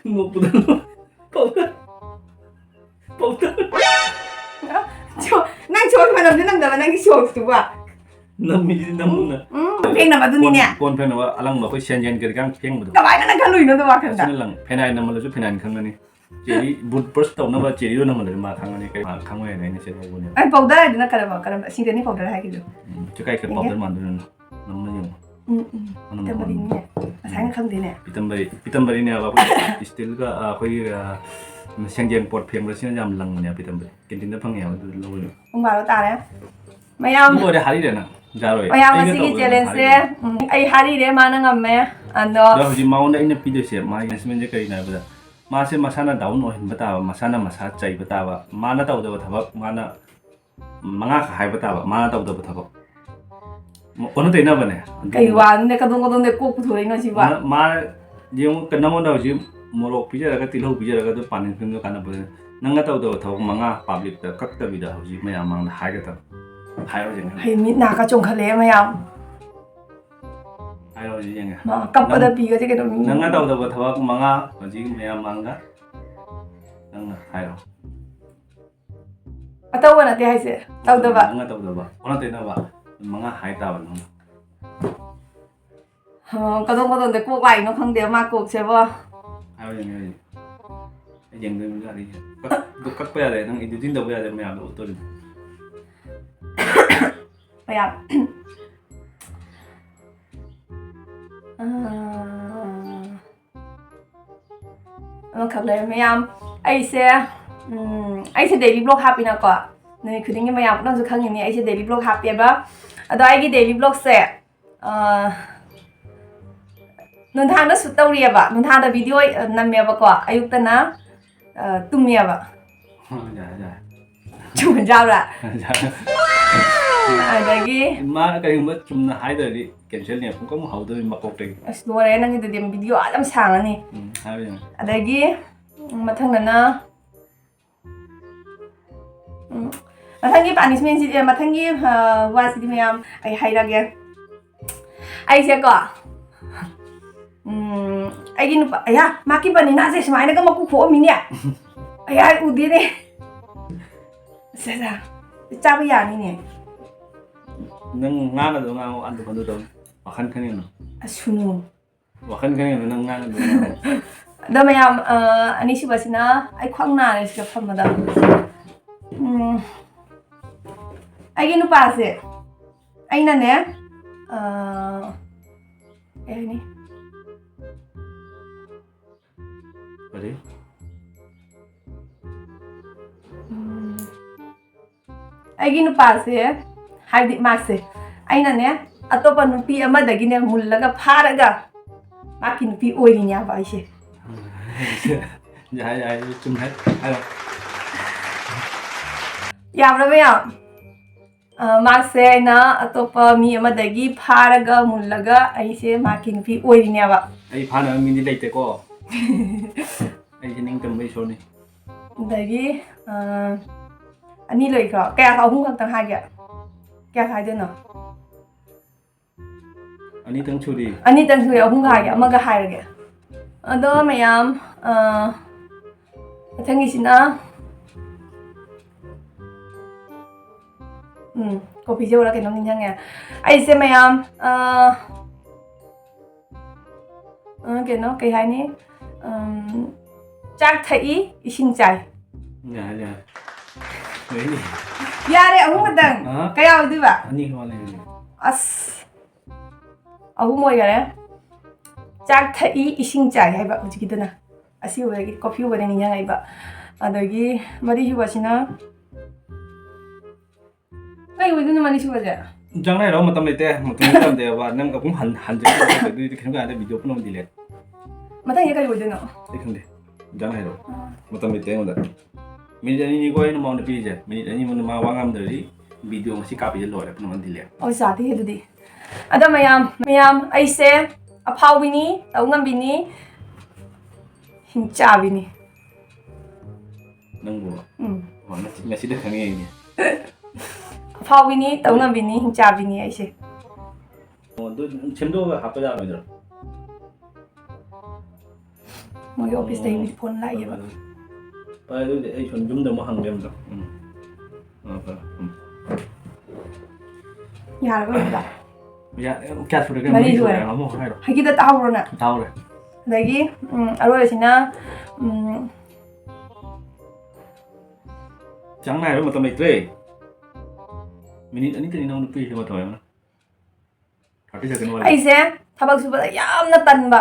ꯅꯣꯛꯄꯗ ꯂꯣꯏ-, ꯄꯥꯎꯗꯔ, ꯄꯥꯎꯗꯔ꯫ ꯁꯣ-, ꯅꯪ ꯁꯣꯛꯁ ꯃꯅꯝꯁꯨ ꯅꯝꯗꯕ, ꯅꯪꯒꯤ ꯁꯣꯛꯁꯇꯨꯕꯣ? ꯅꯝꯃꯤꯁꯤꯗꯤ ꯅꯝꯃꯨꯅ꯫ ꯎꯝ, ꯐꯦꯡꯅꯕ ꯑꯗꯨꯅꯤꯅꯦ꯫ ꯀꯣꯟ, ꯀꯣꯟ ꯐꯦꯡꯅꯕ ꯑꯂꯪꯕ ꯑꯩꯈꯣꯏ ꯁꯦꯟ ꯌꯦꯟ ꯀꯔꯤ ꯀꯥꯡ ꯐꯦꯡꯕꯗꯣ꯫ ꯀꯃꯥꯏꯅ ꯅꯪ ꯈꯜꯂꯨꯏꯅꯣ ꯑꯗꯨ ꯋꯥꯈꯜꯗ? ꯑꯁꯤꯅ ꯂꯪ-, ꯐꯦꯅꯥꯏꯜ ꯅꯝꯃꯜꯂꯁꯨ ꯐꯦꯅꯥꯏꯜ ꯈꯪꯒꯅꯤ꯫ ꯆꯦꯔꯤ ꯕꯨꯠ ꯕ꯭ꯔꯁ ꯇꯧꯅꯕ ꯆꯦꯔꯤꯗꯣ ꯅꯝꯍꯜꯂꯗꯤ ꯃꯥ ꯈꯪꯉꯅꯤ, ꯀꯩ ꯃꯥ ꯈꯪꯉꯣꯏ ꯍꯥꯏꯅ ꯑꯩꯅ ꯁꯦꯝꯍꯧꯕꯅꯦ꯫ ꯑꯩ ꯄꯥꯎꯗꯔ ꯍꯥꯏꯗꯨꯅ ꯀꯔꯝꯕ, ꯀꯔꯝꯕ? ꯁꯤꯗꯅꯤ ꯄꯥꯎꯗꯔ ꯍꯥꯏꯈꯤꯕꯗꯣ꯫ ꯎꯝ, ꯆꯦꯈꯥꯏ ꯈꯔ ꯌꯦꯡꯒꯦ꯫ ꯄꯥꯎꯗꯔ ꯃꯥꯟꯗꯣꯏꯅꯣ? ꯅꯝꯃ ꯌꯦꯡꯉꯣ꯫ ꯎꯝ, ꯎꯝ꯫ ꯃꯅꯝ ꯄꯤꯇꯝꯕꯔꯤꯅꯤꯅꯦ꯫ ꯉꯁꯥꯏꯅ ꯈꯪꯗꯦꯅꯦ꯫ ꯄꯤꯇꯝꯕꯔꯤ, ꯄꯤꯇꯝꯕꯔꯤꯅꯦꯕ, ꯑꯩꯈꯣꯏ ꯏꯁꯇꯤꯜꯒ, ꯑ, ꯑꯩꯈꯣꯏꯒꯤ, ꯑ, ꯁꯦꯡꯖꯦꯡ ꯄꯣꯠ ꯐꯦꯡꯕꯁꯤꯅ ꯌꯥꯝ ꯂꯪꯕꯅꯦ ꯄꯤꯇꯝꯕꯔꯤ꯫ ꯀꯦꯟꯇꯤꯟꯗ ꯐꯪꯉꯦ ꯍꯥꯏꯕ, ꯑꯗꯨ ꯂꯧꯔꯦ꯫ ꯄꯨꯡ ꯕꯥꯔꯣ ꯇꯥꯔꯦ꯫ ꯃꯌꯥꯝ, ꯑꯗꯨ ꯑꯣꯏꯔꯦ, ꯍꯥꯔꯤꯔꯦ ꯅꯪ? ꯌꯥꯔꯣꯏ꯫ ꯃꯌꯥꯝ, ꯑꯩꯒ ꯉꯁꯤꯒꯤ ꯇꯧꯕꯗ ꯅꯪ ꯆꯦꯂꯦꯟꯖꯁꯦ, ꯍꯥꯔꯤꯔꯦ꯫ ꯎꯝ, ꯑꯩ ꯍꯥꯔꯤꯔꯦ, ꯃꯥꯅ ꯉꯝꯃꯦ꯫ ꯑꯗꯣ ꯑꯗꯣ ꯍꯧꯖꯤꯛ ꯃꯉꯣꯟꯗ ꯑꯩꯅ ꯄꯤꯗꯣꯏꯁꯦ, ꯃꯥꯒꯤ ꯄꯅꯤꯁꯃꯦꯟꯁꯦ ꯀꯔꯤꯅꯣ ꯍꯥꯏꯕꯗ, ꯃꯥꯁꯦ ꯃꯁꯥꯅ ꯗꯥꯎꯟ ꯑꯣꯏꯍꯟꯕ ꯇꯥꯕ, ꯃꯁꯥꯅ ꯃꯁꯥ ꯆꯩꯕ ꯇꯥꯕ, ꯃꯥꯅ ꯇꯧꯗꯕ ꯊꯕꯛ ꯃꯥꯅ ꯃꯉꯥꯈꯛ ꯍꯥꯏꯕ ꯇꯥꯕ, ꯃꯥꯅ ꯇꯧꯗꯕ ꯊꯕꯛ꯫ ꯃ-, ꯑꯣꯟꯅ ꯇꯩꯅꯕꯅꯦ꯫ ꯀꯩ ꯋꯥꯅꯣꯅꯦ, ꯀꯗꯣꯝ ꯀꯗꯣꯝꯗꯩ ꯀꯣꯛ ꯄꯨꯊꯣꯔꯛꯏꯅꯣ ꯁꯤꯕꯣ? ꯃꯥ, ꯃꯥ, ꯌꯦꯡꯉꯨ, ꯀ-, ꯅꯉꯣꯟꯗ ꯍꯧꯖꯤꯛ ꯃꯣꯔꯣꯛ ꯄꯤꯖꯔꯒ, ꯇꯤꯜꯍꯧ ꯄꯤꯖꯔꯒ ꯑꯗꯨ ꯄꯥꯅꯤꯁꯃꯦꯟꯗꯣ ꯀꯥꯟꯅꯕ ꯂꯩ꯫ ꯅꯪꯅ ꯇꯧꯗꯕ ꯊꯕꯛ ꯃꯉꯥ ꯄꯕ꯭ꯂꯤꯛꯇ ꯀꯛꯇꯕꯤꯗ ꯍꯧꯖꯤꯛ ꯃꯌꯥꯝ ꯃꯥꯡꯗ ꯍꯥꯏꯒꯗꯕ꯫ ꯍꯥꯏꯔꯣ ꯌꯦꯡꯉꯦ꯫ ꯑꯩ ꯃꯤꯠ ꯅꯥꯒ ꯆꯣꯡꯈꯠꯂꯛꯑꯦ ꯃꯌꯥꯝ꯫ ꯍꯥꯏꯔꯣ ꯍꯧꯖꯤꯛ ꯌꯦꯡꯉꯦ꯫ ꯃꯥ ꯀꯞꯄꯗ ꯅꯪ, ꯄꯤꯒꯁꯦ ꯀꯩꯅꯣ ꯃꯤ ꯅꯪꯅ ꯇꯧꯗꯕ ꯊꯕꯛ ꯃꯉꯥ ꯍꯧꯖꯤꯛ ꯃꯌꯥꯝ ꯃꯥꯡꯗ ꯅꯪꯅ ꯍꯥꯏꯔꯣ꯫ ꯑꯇꯧꯕ ꯅꯠꯇꯦ ꯍꯥꯏꯁꯦ, ꯇꯧꯗꯕ꯫ ꯅꯪꯅ ꯇꯧꯗꯕ, ꯑꯣꯟꯅ ꯇꯩꯅꯕ ꯃꯉꯥ ꯍꯥꯏ ꯇꯥꯕ ꯅꯪꯅ꯫ ꯑ, ꯀꯗꯣꯝ ꯀꯗꯣꯝꯗ ꯀꯣꯛ ꯂꯥꯛꯏꯅꯣ ꯈꯪꯗꯦ ꯃꯥ ꯀꯣꯛꯁꯦꯕꯣ꯫ ꯍꯥꯏꯔꯣ ꯌꯦꯡꯒꯦ ꯍꯧꯖꯤꯛ꯫ ꯑꯩ ꯌꯦꯡꯗꯣꯏꯅꯤ ꯍꯧꯖꯤꯛ꯫ ꯀꯛ-, ꯑꯗꯨ ꯀꯛꯄ ꯌꯥꯗꯦ, ꯅꯪ ꯏꯗꯤꯇꯤꯡ ꯇꯧꯕ ꯌꯥꯗꯦ, ꯃꯌꯥꯝꯗꯣ ꯎꯠꯇꯣꯔꯤꯅꯤ꯫ ꯃꯌꯥꯝ꯫ ꯑ, ꯑꯃꯈꯛ ꯂꯩꯔꯦ ꯃꯌꯥꯝ꯫ ꯑꯩꯁꯦ, ꯎꯝ, ꯑꯩꯁꯦ daily vlog ꯍꯥꯞꯄꯤꯅꯀꯣ꯫ ꯅꯨꯃꯤꯠ ꯈꯨꯗꯤꯡꯒꯤ ꯃꯌꯥꯝ ꯄꯨꯝꯅꯃꯛꯁꯨ ꯈꯪꯉꯤꯅꯤ ꯑꯩꯁꯦ daily vlog ꯍꯥꯞꯄꯦꯕ꯫ ꯑꯗꯣ ꯑꯩꯒꯤ daily vlogꯁꯦ, ꯑ, ꯅꯨꯡꯗꯥꯡꯗ shoot ꯇꯧꯔꯤꯑꯕ꯫ ꯅꯨꯡꯗꯥꯡꯗ video, ꯑ, ꯅꯝꯃꯦꯕꯀꯣ꯫ ꯑꯌꯨꯛꯇꯅ, ꯑ, ꯇꯨꯝꯃꯦꯕ꯫ ꯌꯥꯔꯦ, ꯌꯥꯔꯦ꯫ ꯆꯨꯝꯕ꯭ꯔꯥ? ꯑꯗꯒꯤ ꯃꯥꯅ ꯀꯔꯤꯒꯨꯝꯕ ꯆꯨꯝꯅ ꯍꯥꯏꯗ꯭ꯔꯗꯤ cancelꯅꯦ, ꯄꯨꯡꯀꯧ ꯍꯧꯗꯣꯏꯅꯤ ꯃꯀꯣꯛꯇꯒꯤ꯫ ꯑꯁ, ꯂꯣꯏꯔꯦ ꯅꯪꯒꯤꯗꯨꯗꯤ, video ꯑꯗꯨꯝ ꯁꯥꯡꯉꯅꯤ꯫ ꯎꯝ, ꯍꯥꯏꯕ ꯌꯥꯏ꯫ ꯑꯗꯒꯤ, ꯎꯝ, ꯃꯊꯪꯗꯅ, ꯎꯝ, ꯃꯊꯪꯒꯤ punishmentꯁꯤꯗꯤ, ꯃꯊꯪꯒꯤ, ꯑ, ꯋꯥꯁꯤꯗꯤ ꯃꯌꯥꯝ ꯑꯩ ꯍꯥꯏꯔꯒꯦ꯫ ꯑꯩꯁꯦꯀꯣ, ꯎꯝ, ꯑꯩꯒꯤ ꯅꯨꯄꯥ, ꯑꯌꯥ, ꯃꯥꯀꯤ ꯕꯅꯤꯅꯥꯁꯦ ꯁꯨꯃꯥꯏꯅꯒ ꯃꯀꯨ ꯈꯣꯛꯑꯝꯃꯤꯅꯦ꯫ ꯑꯌꯥ, ꯑꯩ ꯎꯗꯦꯅꯦ꯫ ꯁꯦ, ꯁꯦ, ꯆꯥꯕ ꯌꯥꯅꯤꯅꯦ꯫ ꯅꯪ ꯉꯥꯡꯒꯗꯕ ꯉꯥꯡꯉꯣ, ꯑꯗꯨ ꯀꯩꯅꯣ ꯇꯧ꯫ ꯋꯥꯈꯜ ꯈꯟꯒꯅꯨ꯫ ꯑꯁ, ꯁꯨꯅꯨ꯫ ꯋꯥꯈꯜ ꯈꯟꯒꯅꯨ, ꯅꯪ ꯉꯥꯡꯒꯗꯕ ꯉꯥꯡꯉꯣ꯫ ꯑꯗꯣ ꯃꯌꯥꯝ, ꯑ, ꯑꯅꯤꯁꯨꯕꯁꯤꯅ ꯑꯩ ꯈ꯭ꯋꯥꯡ ꯅꯥꯔꯦ ꯁꯤꯗ ꯐꯝꯕꯗ꯫ ꯎꯝ, ꯑꯩꯒꯤ ꯅꯨꯄꯥꯁꯦ ꯑꯩꯅꯅꯦ, ꯑ, ꯀꯩ ꯍꯥꯏꯅꯤ? ꯀꯔꯤ? ꯎꯝ, ꯑꯩꯒꯤ ꯅꯨꯄꯥꯁꯦ, ꯍꯥꯏꯕꯗꯤ ꯃꯥꯁꯦ, ꯑꯩꯅꯅꯦ, ꯑꯇꯣꯞꯄ ꯅꯨꯄꯤ ꯑꯃꯗꯒꯤꯅꯦ ꯃꯨꯜꯂꯒ ꯐꯥꯔꯒ ꯃꯥꯒꯤ ꯅꯨꯄꯤ ꯑꯣꯏꯔꯤꯅꯦꯕ ꯑꯩꯁꯦ꯫ ꯌꯥꯏ, ꯌꯥꯏ, ꯆꯨꯝꯃꯦ꯫ ꯍꯥꯏꯔꯣ꯫ ꯌꯥꯕ꯭ꯔꯥ ꯃꯌꯥꯝ? ꯑ, ꯃꯥꯁꯦ ꯑꯩꯅ ꯑꯇꯣꯞꯄ ꯃꯤ ꯑꯃꯗꯒꯤ ꯐꯥꯔꯒ ꯃꯨꯜꯂꯒ ꯑꯩꯁꯦ ꯃꯥꯒꯤ ꯅꯨꯄꯤ ꯑꯣꯏꯔꯤꯅꯦꯕ꯫ ꯑꯩ ꯐꯥꯅꯕ ꯃꯤꯗꯤ ꯂꯩꯇꯦꯀꯣ꯫ ꯑꯩꯁꯦ ꯅꯤꯡꯇꯝꯕ ꯏꯁꯣꯔꯅꯤ꯫ ꯑꯗꯒꯤ, ꯑ, ꯑꯅꯤ ꯂꯣꯏꯈ꯭ꯔꯣ? ꯀꯌꯥ, ꯑꯍꯨꯝ ꯈꯛꯇꯪ ꯍꯥꯏꯒꯦ꯫ ꯀꯌꯥ ꯍꯥꯏꯗꯣꯏꯅꯣ? ꯑꯅꯤꯇꯪ ꯁꯨꯔꯤ꯫ ꯑꯅꯤꯇꯪ ꯁꯨꯔꯤ, ꯑꯍꯨꯝꯒ ꯍꯥꯏꯒꯦ, ꯑꯃꯒ ꯍꯥꯏꯔꯒꯦ꯫ ꯑꯗꯣ ꯃꯌꯥꯝ, ꯑ, ꯃꯊꯪꯒꯤꯁꯤꯅ, ꯎꯝ, ꯀꯣꯐꯤꯁꯦ ꯎꯔ ꯀꯩꯅꯣꯝ ꯅꯤꯡꯁꯤꯡꯉꯦ꯫ ꯑꯩꯁꯦ ꯃꯌꯥꯝ, ꯑ, ꯑ, ꯀꯩꯅꯣ, ꯀꯩ ꯍꯥꯏꯅꯤ? ꯎꯝ, ꯆꯥꯛ ꯊꯛꯏ, ꯏꯁꯤꯡ ꯆꯥꯏ꯫ ꯌꯥꯔꯦ, ꯌꯥꯔꯦ꯫ ꯂꯣꯏꯅꯤ꯫ ꯌꯥꯔꯦ, ꯑꯍꯨꯝ ꯈꯛꯇꯪ꯫ ꯑ? ꯀꯌꯥ ꯑꯣꯏꯗꯣꯏꯕ? ꯑꯅꯤ ꯋꯥꯠꯂꯤ꯫ ꯑꯁ, ꯑꯍꯨꯝ ꯑꯣꯏꯈꯔꯦ꯫ ꯆꯥꯛ ꯊꯛꯏ, ꯏꯁꯤꯡ ꯆꯥꯏ ꯍꯥꯏꯕ ꯍꯧꯖꯤꯛꯀꯤꯗꯨꯅ꯫ ꯑꯁꯤ ꯑꯣꯏꯔꯗꯤ ꯀꯣꯐꯤ ꯑꯣꯏꯔꯦ ꯅꯤꯡꯁꯤꯡꯉꯛꯏꯕ꯫ ꯑꯗꯒꯤ ꯃꯔꯤꯁꯨꯕꯁꯤꯅ ꯀꯩ ꯑꯣꯏꯗꯣꯏꯅꯣ ꯃꯔꯤꯁꯨꯕꯁꯦ? ꯏꯟꯖꯥꯡ ꯂꯩꯔꯣ, ꯃꯇꯝ ꯂꯩꯇꯦ꯫ ꯃꯇꯝ ꯂꯩꯇꯦꯕ꯫ ꯅꯪ ꯑꯃꯨꯛ ꯍꯟ-, ꯍꯟꯖꯤꯜꯂꯛꯑꯣ꯫ ꯑꯗꯨꯗꯤ ꯈꯤꯇꯪ ꯀꯥꯟꯗ video ꯄꯨꯝꯅꯃꯛ delete꯫ ꯃꯊꯪꯁꯦ ꯀꯔꯤ ꯑꯣꯏꯗꯣꯏꯅꯣ? ꯑꯩ ꯈꯪꯗꯦ꯫ ꯏꯟꯖꯥꯡ ꯂꯩꯔꯣ꯫ ꯑꯥ꯫ ꯃꯇꯝ ꯂꯩꯇꯦ ꯑꯩꯉꯣꯟꯗ꯫ ꯃꯤꯅꯤꯠ ꯑꯅꯤꯅꯤꯀꯣ ꯑꯩꯅ ꯃꯉꯣꯟꯗ ꯄꯤꯔꯤꯁꯦ꯫ ꯃꯤꯅꯤꯠ ꯑꯅꯤ ꯃꯅꯨꯡꯗ ꯃꯥ ꯋꯥ ꯉꯥꯡꯗ꯭ꯔꯗꯤ video ꯉꯁꯤ ꯀꯥꯞꯄꯤꯁꯦ ꯂꯣꯏꯔꯦ, ꯄꯨꯝꯅꯃꯛ delete꯫ ꯑꯣ, ꯆꯥꯗꯦ ꯑꯗꯨꯗꯤ꯫ ꯑꯗꯣ ꯃꯌꯥꯝ, ꯃꯌꯥꯝ, ꯑꯩꯁꯦ ꯑꯐꯥꯎꯕꯤꯅꯤ, ꯇꯧ ꯉꯝꯕꯤꯅꯤ, ꯍꯤꯡꯆꯥꯕꯤꯅꯤ꯫ ꯅꯪꯕꯨ? ꯎꯝ꯫ ꯑꯣ, ꯉꯁꯤ, ꯉꯁꯤꯗ ꯈꯪꯉꯦ ꯑꯩꯗꯤ꯫ ꯑꯐꯥꯎꯕꯤꯅꯤ, ꯇꯧ ꯉꯝꯕꯤꯅꯤ, ꯍꯤꯡꯆꯥꯕꯤꯅꯤ ꯑꯩꯁꯦ꯫ ꯑꯣ, ꯑꯗꯨ ꯁꯦꯝꯗꯣꯛꯑꯒ ꯍꯥꯞꯄ ꯌꯥꯔꯣꯏꯗ꯭ꯔꯣ? ꯃꯣꯏꯒꯤ office ꯇꯒꯤ ꯃꯤ phone ꯂꯥꯛꯑꯦꯕ꯫ ꯐꯔꯦ, ꯑꯗꯨꯗꯤ ꯑꯩ ꯁꯨꯝ ꯌꯨꯝꯗ ꯑꯃꯨꯛ ꯍꯪꯒꯦ ꯑꯝꯇ꯫ ꯎꯝ꯫ ꯑꯥ, ꯐꯔꯦ꯫ ꯎꯝ꯫ ꯌꯥꯔꯕ ꯑꯗꯨꯗ? ꯌꯥ-, ꯀꯌꯥ ꯁꯨꯔꯒꯦ? ꯃꯔꯤ ꯃꯔꯤ ꯁꯨꯔꯦ꯫ ꯁꯨꯔꯦ꯫ ꯑꯃꯨꯛ ꯍꯥꯏꯔꯣ꯫ ꯍꯧꯖꯤꯛꯀꯤꯗꯣ ꯇꯥꯍꯧꯕ꯭ꯔꯣ ꯅꯪ? ꯇꯥꯍꯧꯔꯦ꯫ ꯑꯗꯒꯤ, ꯎꯝ, ꯑꯔꯣꯏꯕꯁꯤꯅ, ꯎꯝ, ꯆꯥꯡ ꯅꯥꯏꯕ ꯃꯇꯝ ꯂꯩꯇ꯭ꯔꯦ꯫ ꯃꯤꯅꯤꯠ ꯑꯅꯤꯇꯅꯤ ꯅꯉꯣꯟꯗ ꯄꯤꯔꯤꯁꯦ ꯃꯇꯝ ꯑꯃ꯫ Thirty second ꯋꯥꯠꯂꯤ꯫ ꯑꯩꯁꯦ ꯊꯕꯛ ꯁꯨꯕꯗ ꯌꯥꯝꯅ ꯇꯟꯕ,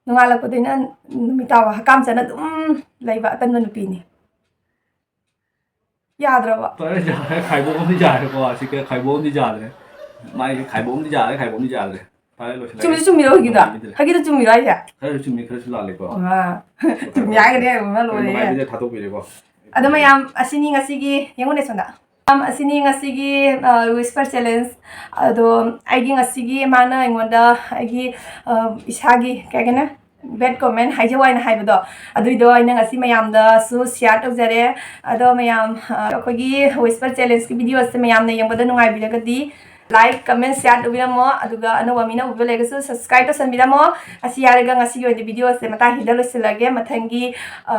ꯅꯣꯡꯉꯥꯜꯂꯛꯄꯗꯩꯅ ꯅꯨꯃꯤꯠ ꯇꯥꯕ ꯍꯀꯥꯝ ꯆꯟꯅ ꯑꯗꯨꯝ ꯂꯩꯕ ꯑꯇꯟꯕ ꯅꯨꯄꯤꯅꯤ꯫ ꯌꯥꯗ꯭ꯔꯕ? ꯐꯔꯦ, ꯌꯥꯔꯦ, ꯈꯥꯏꯕꯣꯛ ꯑꯃꯗꯤ ꯌꯥꯔꯦꯀꯣ꯫ ꯑꯁꯤ ꯀꯩ, ꯈꯥꯏꯕꯣꯛ ꯑꯃꯗꯤ ꯌꯥꯗ꯭ꯔꯦ꯫ ꯃꯥꯏꯁꯦ ꯈꯥꯏꯕꯣꯛ ꯑꯃꯗꯤ ꯌꯥꯔꯦ, ꯈꯥꯏꯕꯣꯛ ꯑꯃꯗꯤ ꯌꯥꯗ꯭ꯔꯦ꯫ ꯐꯔꯦ, ꯂꯣꯏꯁꯤꯜꯂꯒꯦ꯫ ꯆꯨꯝꯁꯨ ꯆꯨꯝꯃꯤꯔꯣ ꯍꯧꯖꯤꯛꯀꯤꯗꯣ? ꯅꯨꯡꯉꯥꯏꯕꯤꯗ꯭ꯔꯦ꯫ ꯍꯧꯖꯤꯛꯀꯤꯗꯣ ꯆꯨꯝꯃꯤꯔꯣ ꯍꯥꯏꯁꯦ? ꯈꯔꯁꯨ ꯆꯨꯝꯃꯤ, ꯈꯔꯁꯨ ꯂꯥꯜꯂꯦꯀꯣ꯫ ꯑꯥ, ꯆꯨꯝꯃꯤ ꯍꯥꯏꯒꯗꯤ ꯑꯃ ꯂꯣꯏꯔꯦ꯫ ꯅꯨꯡꯉꯥꯏꯕꯤꯗ꯭ꯔꯦ, ꯊꯥꯗꯣꯛꯄꯤꯔꯦꯀꯣ꯫ ꯑꯗꯣ ꯃꯌꯥꯝ, ꯑꯁꯤꯅꯤ ꯉꯁꯤꯒꯤ, ꯌꯦꯡꯉꯨꯅꯦ ꯁꯣꯝꯗ꯫ ꯃꯌꯥꯝ, ꯑꯁꯤꯅꯤ ꯉꯁꯤꯒꯤ, ꯑ, Whisper Challenge꯫ ꯑꯗꯣ ꯑꯩꯒꯤ ꯉꯁꯤꯒꯤ ꯃꯥꯅ ꯑꯩꯉꯣꯟꯗ ꯑꯩꯒꯤ, ꯑ, ꯏꯁꯥꯒꯤ ꯀꯩ ꯍꯥꯏꯒꯅꯤ, bad comment ꯍꯥꯏꯖꯧ ꯍꯥꯏꯅ ꯍꯥꯏꯕꯗꯣ, ꯑꯗꯨꯏꯗꯣ ꯑꯩꯅ ꯉꯁꯤ ꯃꯌꯥꯝꯗꯁꯨ share ꯇꯧꯖꯔꯦ꯫ ꯑꯗꯣ ꯃꯌꯥꯝ, ꯑ, ꯑꯩꯈꯣꯏꯒꯤ Whisper Challengeꯀꯤ videoꯁꯦ ꯃꯌꯥꯝꯅ ꯌꯦꯡꯕꯗ ꯅꯨꯡꯉꯥꯏꯕꯤꯔꯒꯗꯤ like, comment, share ꯇꯧꯕꯤꯔꯝꯃꯣ꯫ ꯑꯗꯨꯒ ꯑꯅꯧꯕ ꯃꯤꯅ ꯎꯕ ꯂꯩꯔꯒꯁꯨ subscribe ꯇꯧꯁꯟꯕꯤꯔꯝꯃꯣ꯫ ꯑꯁꯤ ꯍꯥꯏꯔꯒ ꯉꯁꯤꯒꯤ ꯑꯣꯏꯅꯗꯤ videoꯁꯦ ꯃꯇꯥꯡꯁꯤꯗ ꯂꯣꯏꯁꯤꯜꯂꯒꯦ꯫ ꯃꯊꯪꯒꯤ, ꯑ,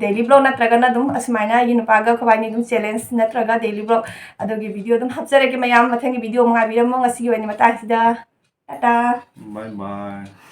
daily vlog ꯅꯠꯇ꯭ꯔꯒꯅ ꯑꯗꯨꯝ ꯑꯁꯨꯃꯥꯏꯅ ꯑꯩꯒꯤ ꯅꯨꯄꯥꯒ ꯑꯩꯈꯣꯏꯕꯥꯅꯤ ꯑꯗꯨꯝ challenge ꯅꯠꯇ꯭ꯔꯒ daily vlog ꯑꯗꯨꯒꯤ video ꯑꯗꯨꯝ ꯍꯥꯞꯆꯔꯛꯀꯦ ꯃꯌꯥꯝ꯫ ꯃꯊꯪꯒꯤ video ꯑꯃ ꯉꯥꯏꯕꯤꯔꯝꯃꯣ꯫ ꯉꯁꯤꯒꯤ ꯑꯣꯏꯅꯗꯤ ꯃꯇꯥꯡꯁꯤꯗ ꯇꯥꯇꯥ꯫ Bye bye꯫